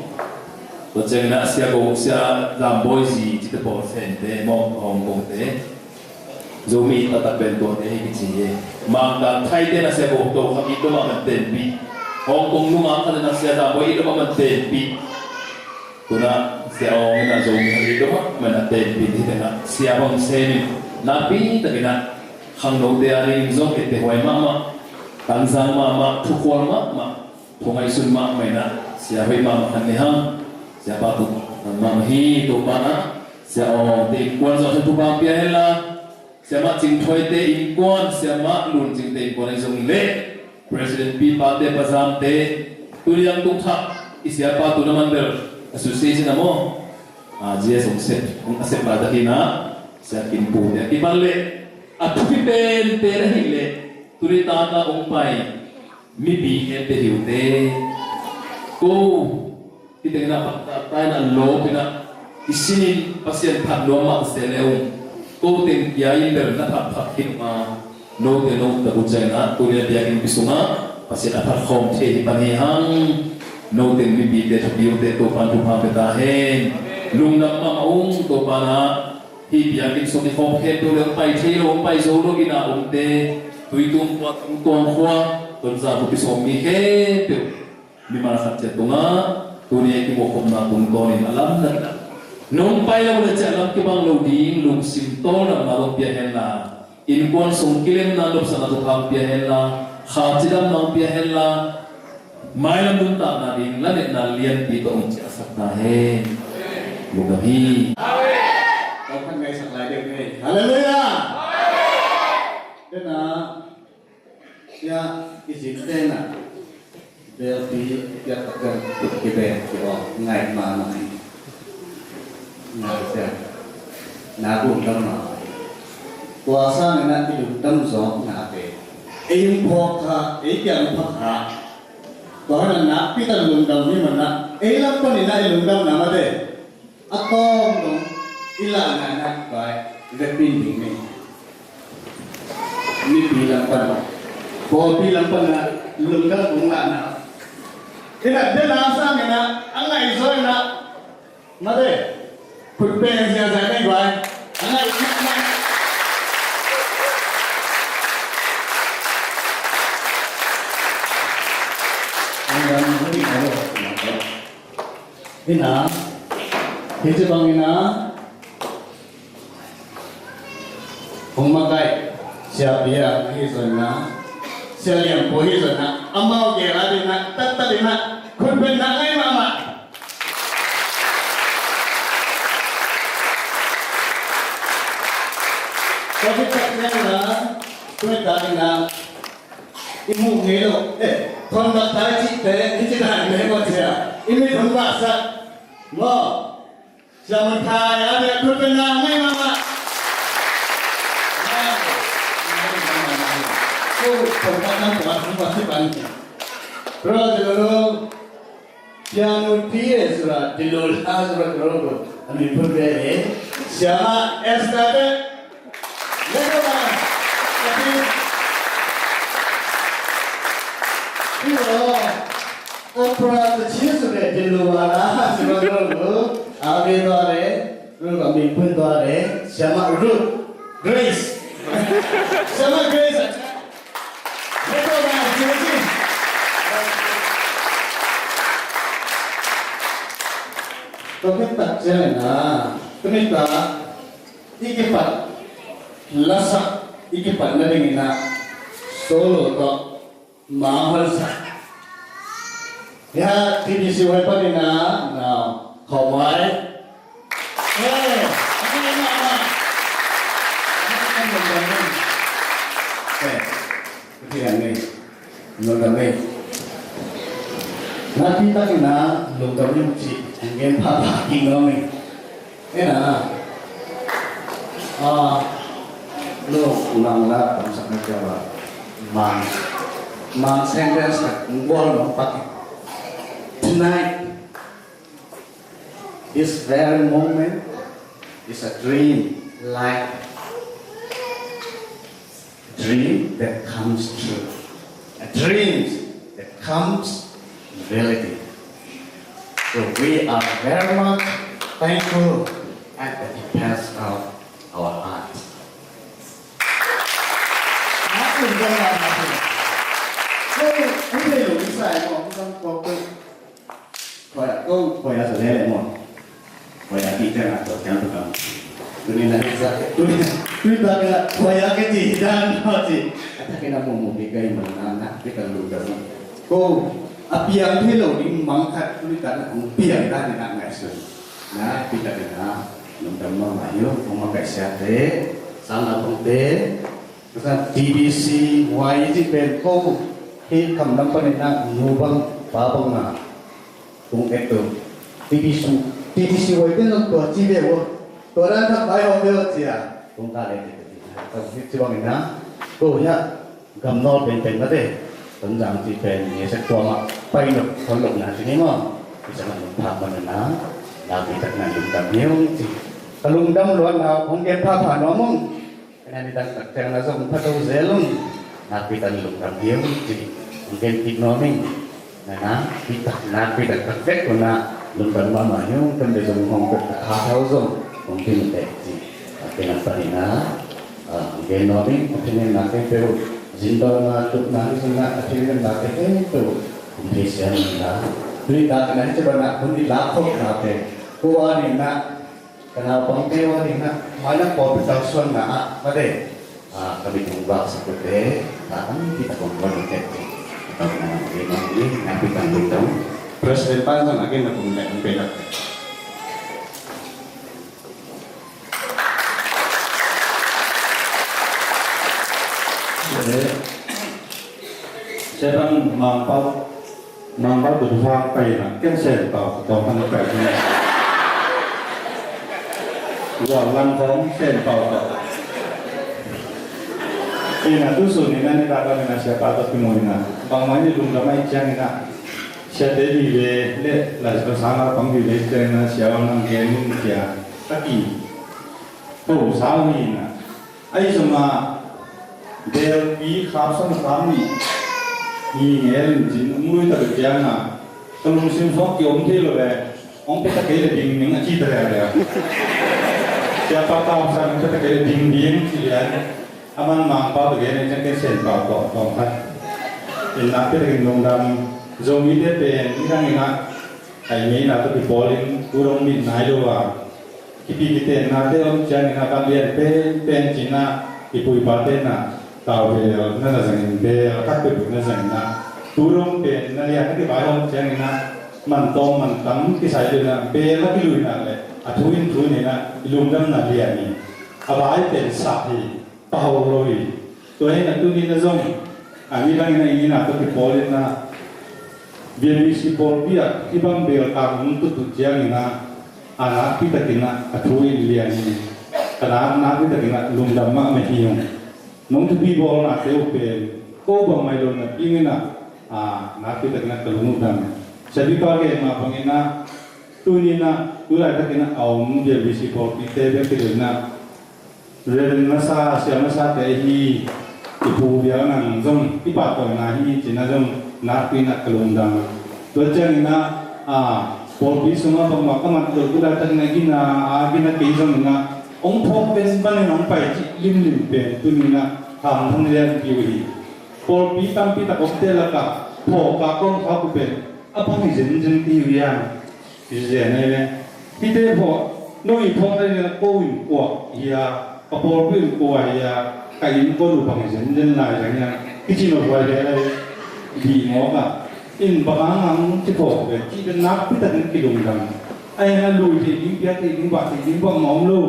Tua ciangin ah Sia Go, Sia Zam Bawi zi cite pawl Fente maw, Hong Kong te. Zomi taktak pen tuate hi kici hi. Mangkang Thai te na Sia Go To Kham i dom a man tenpih. Hong Kong nungak khat na Sia Zam Bawi i dom a man tenpih. Tuna Sia Aung in a Zomi i dom a man a tenpih hi tena Sia Bang Sen in nakpi takin ah khangnote a ding zong ete huai mahmah, tangzang mahmah, thukhual mahmah, thu ngaihsun mahmah in ah sia hoih mahmah khat ni hang. Siapa tu mahmah hi. Topa na Sia Aung te innkuan zong thupha pia hen la, siamah Cing Thuaite innkuan, siamah Lun Cingte innkuan ahi zong leh President pi pate, pa Zamte, tuni dang tung thak i siapa tu na man bel association a maw, a G S hong sep, hong a sep laitakin ah Sia Kin Pute a kipan leh a thupi penpen ahih leh tuni taka hong pai mipi khempeuh hi ute. Ko hih tengin ah phatphat taina lawpin ah i sinin Pasian phat nuam mah se le ung. Ko teng pia in bel na phatphat hi ma. Note no ta bu ciangin ah tuni a biakinnpi sungah Pasian a phat khawm thei hi pan hi hang. Note mipite thupiute Topan thupha pe ta hen. Lungdam mahmah ung. Topan ah hih biakinn sung i khawm khempeuh le hong pai thei lo, hong pai zo lo in ah omte, Tuitung khua, Tungtuang khua, Tonzang khuapi sawm mi khempeuh mimal khat ciat tungah tuni a i kimuhkhopna tungtawnin a lamdang nong pai lo le ciah lam kibang lo ding lungsim tawldamna lo pia henla, innkuan sung kilemna nopsakna thupha pia henla, kha cidamna pia henla, mailam nuntakna ding lanetna lianpi tawh hong ciahsak ta hen. Lungdam hi. Kong khan ngaisak lai deuh ni. Halleluiah. Tena Sia i zin tena belpi piak tak kan kut kibe ki aw ngai ma ma hi. Ngai sia na lungdam ma ma hi. Tua sangin a i lungdam zawk na te ei hong phawk kha, ei piak hong phak kha. Tua hana nakpi tak lungdam hi mana ei lam panin a i lungdam na ma te. A tawng dong i lahna na vai vekpin ding ni. Mipi lam pan, pawlpi lam pan na lungdam kong lahna. Ina dena sangina a ngaihzawina mate khutpen ziazai nei vai. A ngaih mahmah. Ina hih ci bangina hong makaih siapi a hi zonna, sia lianpu hi zonna, amau gel a dina taktak dina khutbenna ngai mahmah. Tua khit tak ciangin a, tuni tak in a, i muh ngei lo, eh, thondak thai cihte i ci dan ngei maw cia, i mit hong vahsak maw. Siamun thai a dia thutpenna ngei mahmah. Ko thondak thang tua thang tua ci pan cia. Bro, Piano T S ra, Dilul Hazra Global, a min phun ve e. Siama Esther te. Lego ma. Tapi. Piro. Opera te chi su ve Dilul Hazra Global. A ve do re. Ruth a min phun tua le, Siama Ruth Grace. Come on, Grace. Let's go, man. Grace. Tua khit tak ciangin ah, tuni tak i kipat lasak, i kipat nadingin ah solo tawh mangholsak. Ya, T B C Y panin ah, na, khawmai. Hey, a ni ma ma. Hey, lungdam ei. Lungdam ei. Nakpi takin ah lungdam ei ci, hong gen phapha kik nuam ei. Ena, ah, lo, ulang la, tamsak na kya ba? Mang, mang sentence ka, ngol no paki. Tonight, this very moment is a dream, like dream that comes true. A dream that comes reality. So we are very much thankful at the depths of our hearts. Koya, ko, koya sa lele mo. Koya ki ciang a to ciang to kam. Tuni na sa, tuni, tuni ta ka, koya ke ci dan no ci. Ata ke na mo mo ke kai mo na na, ke ta lu da mo. Ko, a piang thei lo ding mang khat, tuni ta na, piang ta ni na ngai sun. Na, pi ta ke na, lungdam mahmah hi lo, ko mang kai sia te, sang na pang te, Masa T B C Y ci pen ko, hih kam lam panin ah nu bang, pa bang a kong et uh. T B C, T B C Y te zong tua ci ve uh. Tua dan thak pai hong ve uh ci a. Kong ka le te te. Tua hih ci bangin ah, ko hiah gamnawl pengpeng mate. Tonzang ci pen ni sek tua mah pai lok, hong lok na ci ni maw. Ci bangin ah, nakpi takin lungdam hi ung ci. Ka lungdam luatna hong gen phapha nuam ung. Ka na nidang tak ciang na zong pha to zel un. Nakpi takin lungdam hi ung ci. Hong gen kik nuam ing. Na nakpi tak, nakpi tak tak vek un ah lungdam mahmah hi ung. Tua le zong hong pek tak kha thau zong hong kim tek ci. Nakpi nak panin ah, ah, hong gen nuam ing. Ka thinen nak kei peuh zin dong na tuk na hi zong na ka thinen nak kei peuh hong thei siam ing na. Tuni tak na hi ci bang na hong i lak khop na peuh. Ko a ning na Ka naupangte uh a dingin ah, mailam pawlpi kalsuanna ah, mate, ah, ka mit hong vaksak uh teh, ka tampi tak hong guan uh teh. Ka tawpna hong gen nuam ing, nakpi tak lungdam. President pan zong a gen na kum leh hong pe nak teh. Sia Thang Mangpau. Mangpau tawh Thupha pai na, ken Senpau tawh hong pai na. Zuau lang khawng Senpau tawh. Ina tu sun ina ni ta ka ina siapa tawh kimu ina. Bangmah in lungdam ahih ciangin ah, siate vive le, Lai Siangtho sang a pang vive ciangin ah, sia lam nang gen in cia. Ka ki. Ko sa uh hi ina. Ahi zongin ah, belpi khap sawm khap nih, hi ngel in cin, hong lui tak ciangin ah, ka lungsim sung ki-om thei lo leh, hong pia ta kei leh ding ning a ci ta leh leh. Siapa tawh sang pia ta kei leh ding ding ci lian. A man Mangpau ta gen in ciang ken Senpau tawh tawm khat. In nakpi takin lungdam, Zomite pen, i dang in ah, ai mei na tawh kipawl in, tu dong mit nai lo a. Kipi kitenna te om ciangin a, ka lian penpen cin a, i pu i pa te na, tau bel na na zangin bel a khat peuhpeuh na zangin a, tu dong pen na lian a kipai om ciangin a, man tawm man tam kisai bel na bel a kiluina le a thu in thu in a, i lungdamna lian hi. A vai pen sak hi. Pau lo hi. Tua hi na tuni na zong, a, mi bangin a inn a tawh kipawl in a, B M B C pawlpi ah hih bang bel kang hong tut uh ciangin a, a nakpi takin a, a thu in lian hi. Ka nak, nakpi takin a lungdam mahmah hi ung. Nong thupi bawlnate uh pen ko bangmah hi lo na dingin a, a, nakpi takin a ka lungdam. Sabipa gen mah bangin a, tuni in a, tu laitakin a, a om B M B C pawlpite bek hi lo in a, Reverend masa, sia masate hi, i pu bial nang zong, i pahtawina hi, cina zong, nakpi na ka lungdam. Tua ciangin a, a, pawlpi sungah bangmah ka mat lo, tu laitak na gina, a, gina kei zongin a, hong phawk pen panin hong pai cih limlim pen, tuni in a, Tham thang lian piu hi. Pawlpi tampi tak omte lakah phawk a kong khak uh pen a bang hi zenzen ti uh hiam? Hi zen ahi ve. Hihte phawk, no i phawk na ding ko in kua hi a, ka pawlpi in kua hi a, ka innkuan uh bang hi zenzen lai zang hiam? Kici no huai ve lai. Dih mawk a. In bang hang hang ci phawk ve. Ci pen nakpi takin kilungdam. Ahi hang a lui thei ding, piak thei ding, bah thei ding bangmah om lo.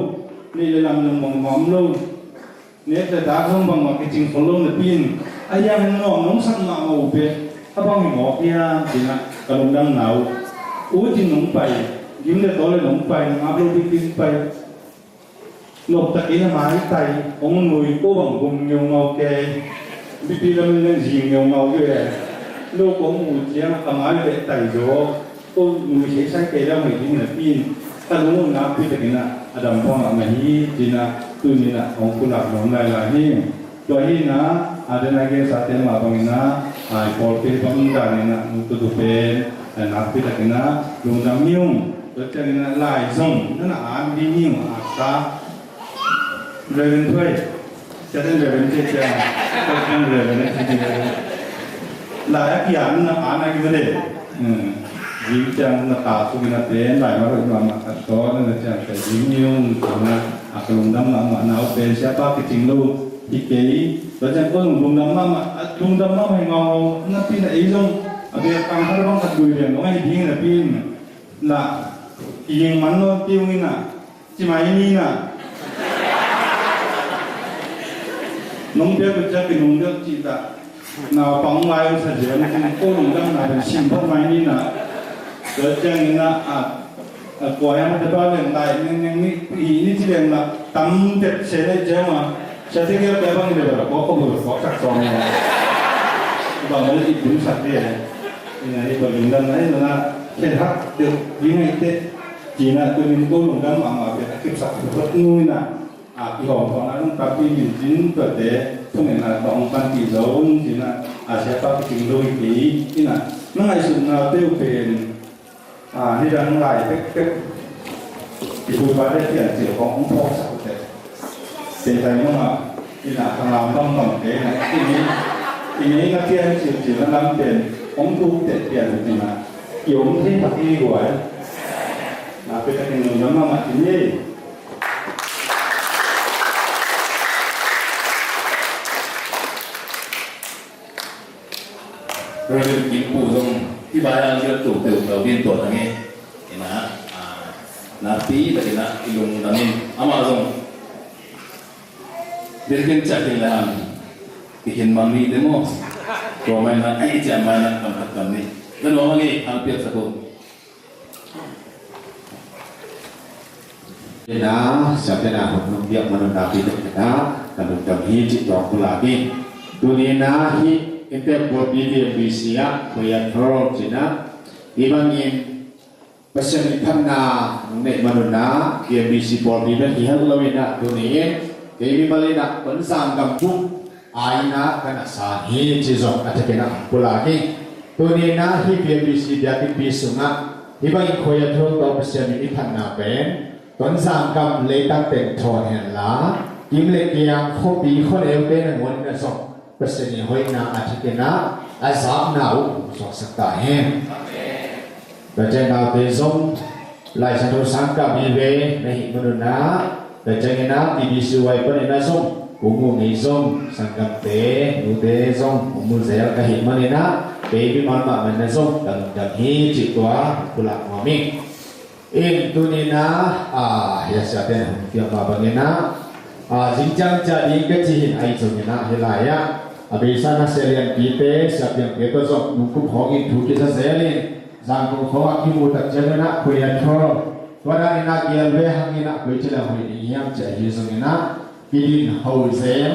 Neih le lam zong bangmah om lo. Nek le dak zong bangmah kicing khol lo napi in, a hiang in nuam nong sak mahmah uh pen a bang hi mawk hiam, ci-in ah ka lungdamna uh. Ut in nong pai, gim le tawl in nong pai, nong ap lo ding ding pai. Noptakin a maitai, hong nui ko bang gum ngeungau kei. Bipi lam in leng zing ngeungau kei ve. Lo kong ut ciang a ka mai beh tai zaw. Ko nui seisai kei lam hei ding napi in, ka lung uh nakpi takin ah a dam pah mahmah hi, ci-in ah tuni-in ah hong pulak nuam lailai hi. Tua hi-in ah, a den a gensate mah bangin ah, a i pawlpi bang danin ah nong tutu pen, a nakpi takin ah lungdam hi ung. Tua ciangin ah lai zong na na an ding hi ung, a ka Reverend Thuai. Sia ten Reverend Thuai ciang. Tua ciang Reverend Thuai ciang. Lai a kiang na an a kiang de. Hmm. Zing ciang na ta suk in a pen lai ma roi ma ma ka to na na ciang ka zing niung na a ka lungdam mahmah na uh pen siapa kicing lo hi kei. Tua ciang ko lungdam mahmah, a lungdam mahmah hi ngau ngau napi in ah ei zong a bek kang khat bang khat lui lian lo hi ding napi in ah. Lah, ing man lo ti ung in ah. Ci mai ni na. Nong piak uh ciang kinungdeuh cih ta. Naupang lai uh sa ziau na cin ko lungdamna pen sim phot mai ni na. Tua ciangin ah, a, a, kua hiam a te pa leng lai neng neng ni, i ni ci leng na tam tep se leh ciang a. Sia te kia pia bang le bang ko ko bang ko sak song na. Bang le i dum sak dia. Ina i ko lungdamna ina na. Khen hak deuh ding ai te. Ci-in ah tuni-in ko lungdam mahmah pen a kipsak phot nu in ah, a kihawm khawhna lungtangpi min cin tuate thungetna tawh hong panpih zo un ci-in ah, a siapa kicing lo hi kei in ah, na ngaihsutna teuh pen, a, nidang lai pekpek i puipate piancil khawng hong phawksak uh teh. Teitai mama, ina kangam bangbang te na, ini, ini na pian cilcil na lam pen, hong tuk te pian tina, i om thei pak i guai. Na pe takin nung na mama ini. Reverend Kim Pu zong, i bai ang zia tu teu teu din tua tangi. Ina, ah, na pi takin a, i lungdam in, ama zong. Dirkin ciak in le hang. Kihin mang ni te maw. Tua mai na, ai ciak mai na, kam khat kam ni. Kan wang mang i, hang piak sa ko. Ina, siate na hun nong piak man un na pi tek na, ka lungdam hi cih tuak pulak hi. Tuni na hi, in tek buat di di M B C ah, Korean Pro cih na. Hi bangin, Pasian in phatna nong neih man un ah, K M B C pawlpi bek hi hel lo in ah, tuni in, kei mimal in ah, Tonzang gam bup, a in ah, ka na sang hi, ci zong a thak in ah, pulak hi. Tuni in ah, hih K M B C biakinnpi sungah, hih bangin khuai a thuak tawh Pasian in i phatna pen, Tonzang gam leitang teng thawn hen la, kim le kiang khuapi khuaneute nangawn in ah zong, Pasian in hoihna a thak in ah, a zakna uh hong suaksak ta hen. Tua ciang naute zong, Lai Siangtho sang kah vive na hih man un ah, tua ciangin ah T B C Y panin ah zong, kong uh ngei zong, sanggamte, nute zong, hong mu zel ka hih manin ah, kei mimal mahmah in ah zong, ka lungdam hi cih tua, pulak nuam ing. In tuni in ah, a, hia siate hong piak mah bangin ah, a, zing ciang ciah ding ka ci hi in ahi zongin ah, hih lai-ah a beisa na sia lianpite, sia piangte tawh zong nungkup hawngin thu kisa zel in, Zangkong khawng ah kimu tak ciangin ah, khuai a thuak, tua danin ah gial ve hangin ah, koi ci leh hoih ding hiam ci ahi zongin ah, kidin ho zel,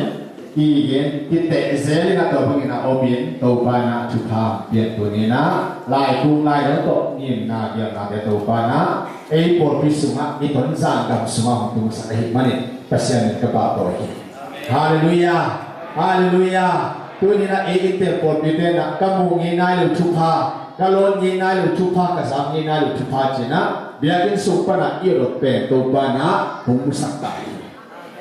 kigen, kiteh zel in ah tua bangin ah om in, Topa in ah thupha piak tuni in ah, laikung laidal tawh ngimna gialnate Topa in ah, ei pawlpi sungah i Tonzang gam sungah hong tungsak ahih manin Pasian min ka pahtawi hi. Halleluiah. Halleluiah. Tuni in ah ei innte pawlpite in ah ka muh ngei nai lo thupha, ka lawn ngei nai lo thupha, ka zak ngei nai lo thupha ci-in ah biakinn sung pan ah i awt pen Topa in ah hong musak ta hi.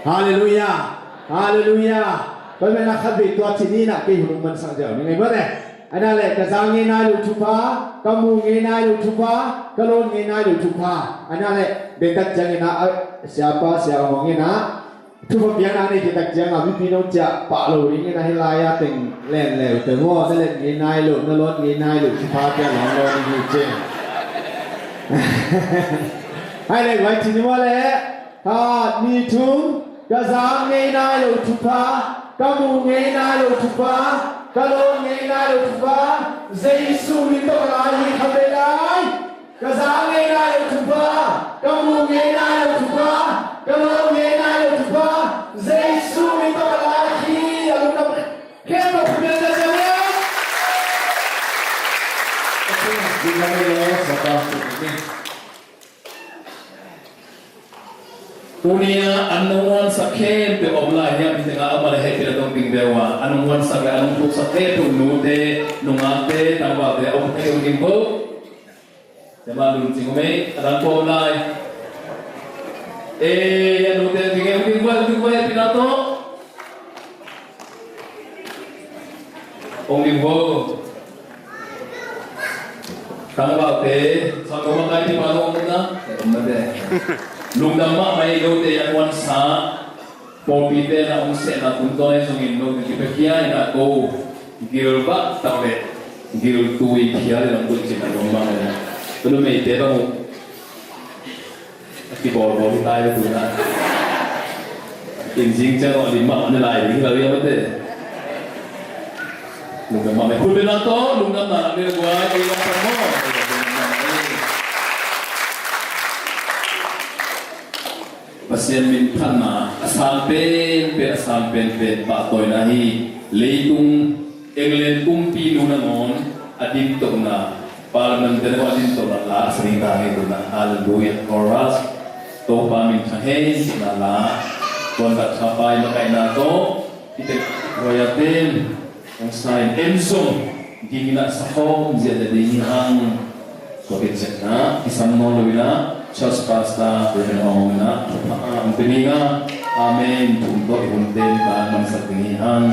Halleluiah. Halleluiah. Tua manin ah khatvei tua cih ni-in ah kei hun hong mansak ziau ning ei maw te. Ahi na leh ka za ngei nai loh thupha, ka mu ngei nai loh thupha, ka lawn ngei nai loh thupha. Ahi na leh deihtak ciangin ah, a, siapa, sia hong in ah thupha piakna nei khit tak ciangin ah mipite ciah pah lo dingin ah hih lai-a teng len leuteu maw, na len ngei nai loh, na lawn ngei nai loh thupha piak lawn lo ding hi ci. Ahi leh vai cih ni maw leh. Khat, nih, thum. Ka za ngei nai loh thupha, ka mu ngei nai loh thupha, ka lawn ngei nai loh thupha, Jesu min tawh ka la hi khatvei lai. Ka za ngei nai loh thupha, ka mu ngei nai loh thupha, ka lawn ngei nai loh thupha, Jesu min tawh ka la hi. A lungdam khempeuh pia ta ciang. Lungdam ei lo, sapa. Tuni-a an nong huansak khempeuh om lai hiam, hi tengah amah le hehpihna tawh ding ve uh a, an nong huansak le an nong thuksak khempeuh, nute, nungakte, tangvalte a om thei uh ding vo. Te mah lungcing om ei, a dang pawm lai. Ei, a nute ding ei, ding vo, ding vo, hehpihna tawh. Ong ding vo. Tangvalte, sa ko makai ti pa lo ong na. Ong na de. Lungdam mahmah ei, note a huansa. Pawlpite na ong sehna tungtawn ei zongin note kipiakhia in ah ko gilvah tak le giltui phial in ong koih cihna lungdam mahmah ei. Ka numeite bang uh a kibawlbawl hi ta ei tu-in ah. Inn zing ciang aw a lim mahmah ni lai ding hi lo hi a mate. Lungdam mahmah ei. Khut beng na tawh lungdamna lam le guai ei lam pan maw. Pasian min phatna a sang penpen, a sang penpen pahtawina hi. Leitung England kumpi nu nangawn a dimtohna, Parliament te nangawn a dimtohna la a sa ding ta hi tuna. Halleluiah. Chorus. Topa min thang hen cihna la. Tuan dak thapai makaihna tawh. Hih tek royal ten. Hong sa in en zong. Ding in ah sa khawm ziahziah ding hi hang. Tua khit ciangin ah kisam nawn lo in ah church pastor Reverend Aung in ah thupha hong pia ding a. Amen. Thum tawh i hun ten ta mansak ding hi hang.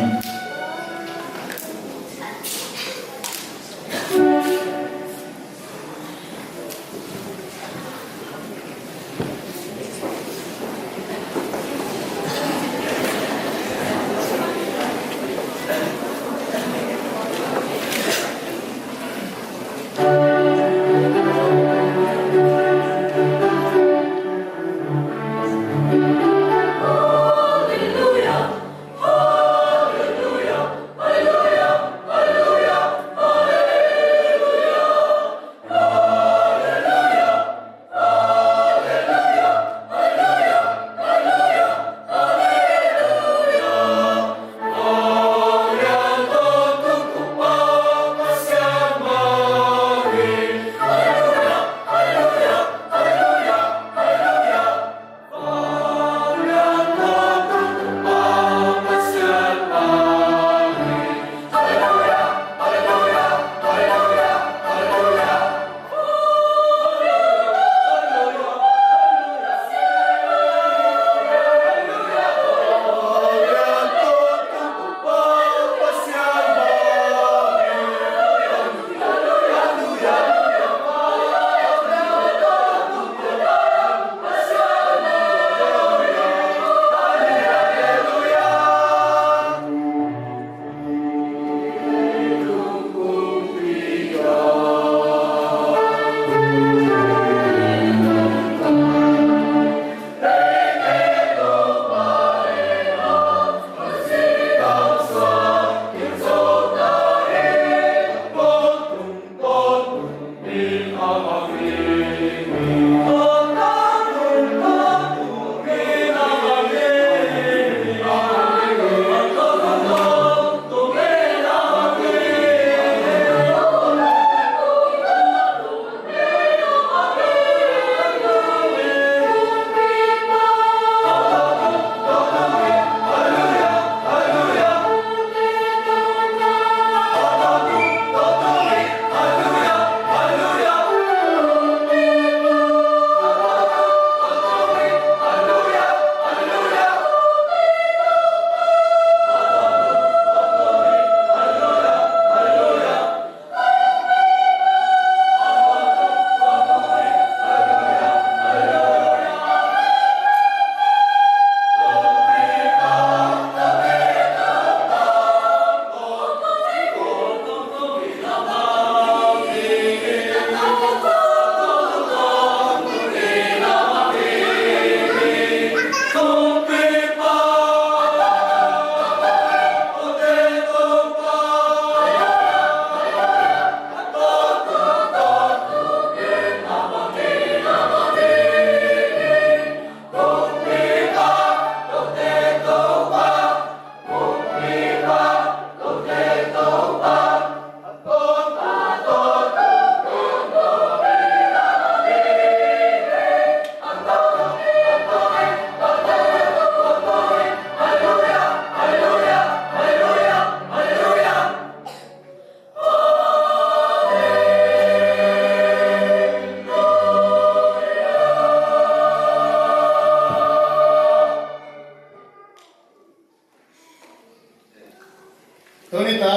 Tuni ta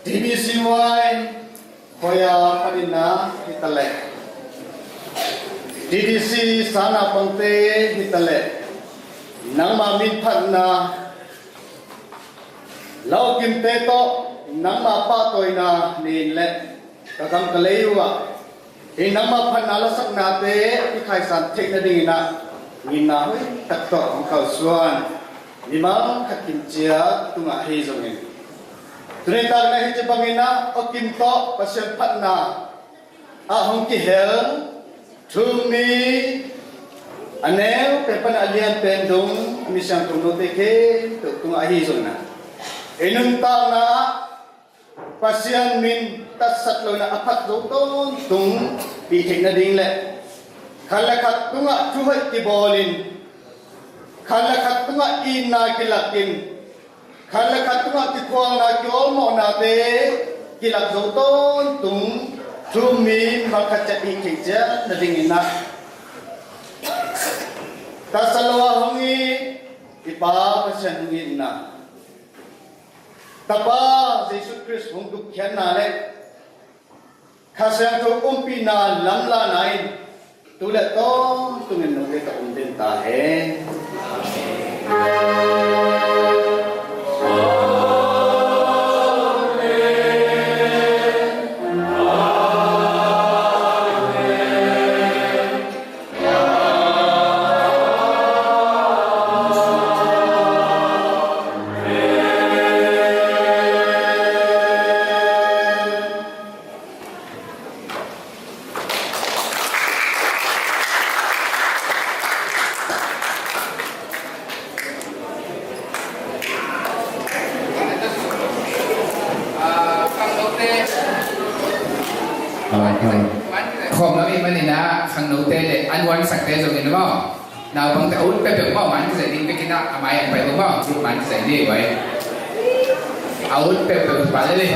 T B C Y Hoya paninna hitaleh, T B C sana pangte hitaleh, nangma min phatna, lau kimte tawh nangma pahtawina nin leh ka gam ka lei uh ah, hi nangma phatna lasaknate i khaisan theih nadingin ah, nginna hoih tak tawh hong kalsuan mimal khat kim ciat tungah ahi zongin, tuni takna hi ci bangin ah, aw kim tawh Pasian phatna ah hong kihel thu-um mi a neu pen pan a lian pen dong a mi siangtho note khempeuh tungah ahi zongin ah, i nuntakna ah Pasian min tatsat lo in ah a phat zo tawntung pi theih nading leh, khat le khat tungah thuhoih kibawlin, khat le khat tungah itna kilakin, khat le khat tungah kikhualna kiawlmawhnate kilak zo tawntung thu-um mi malkhat ciat i theih ciat nadingin ah, tatsa lo a hong it i Pa Pasian hong itna, Tapa Jesu Khrist hong gupkhiatna le Kha Siangtho umpihna lamlahna in tu le tawntungin note tawh om den ta hen. Khawm lam i manin ah khangnote le an uansakte zongin maw, naupangte a ut peuhpeuh maw, man kizai ding bekin ah a mai an pai maw, man kizai ding vai. A ut peuhpeuh pa le le.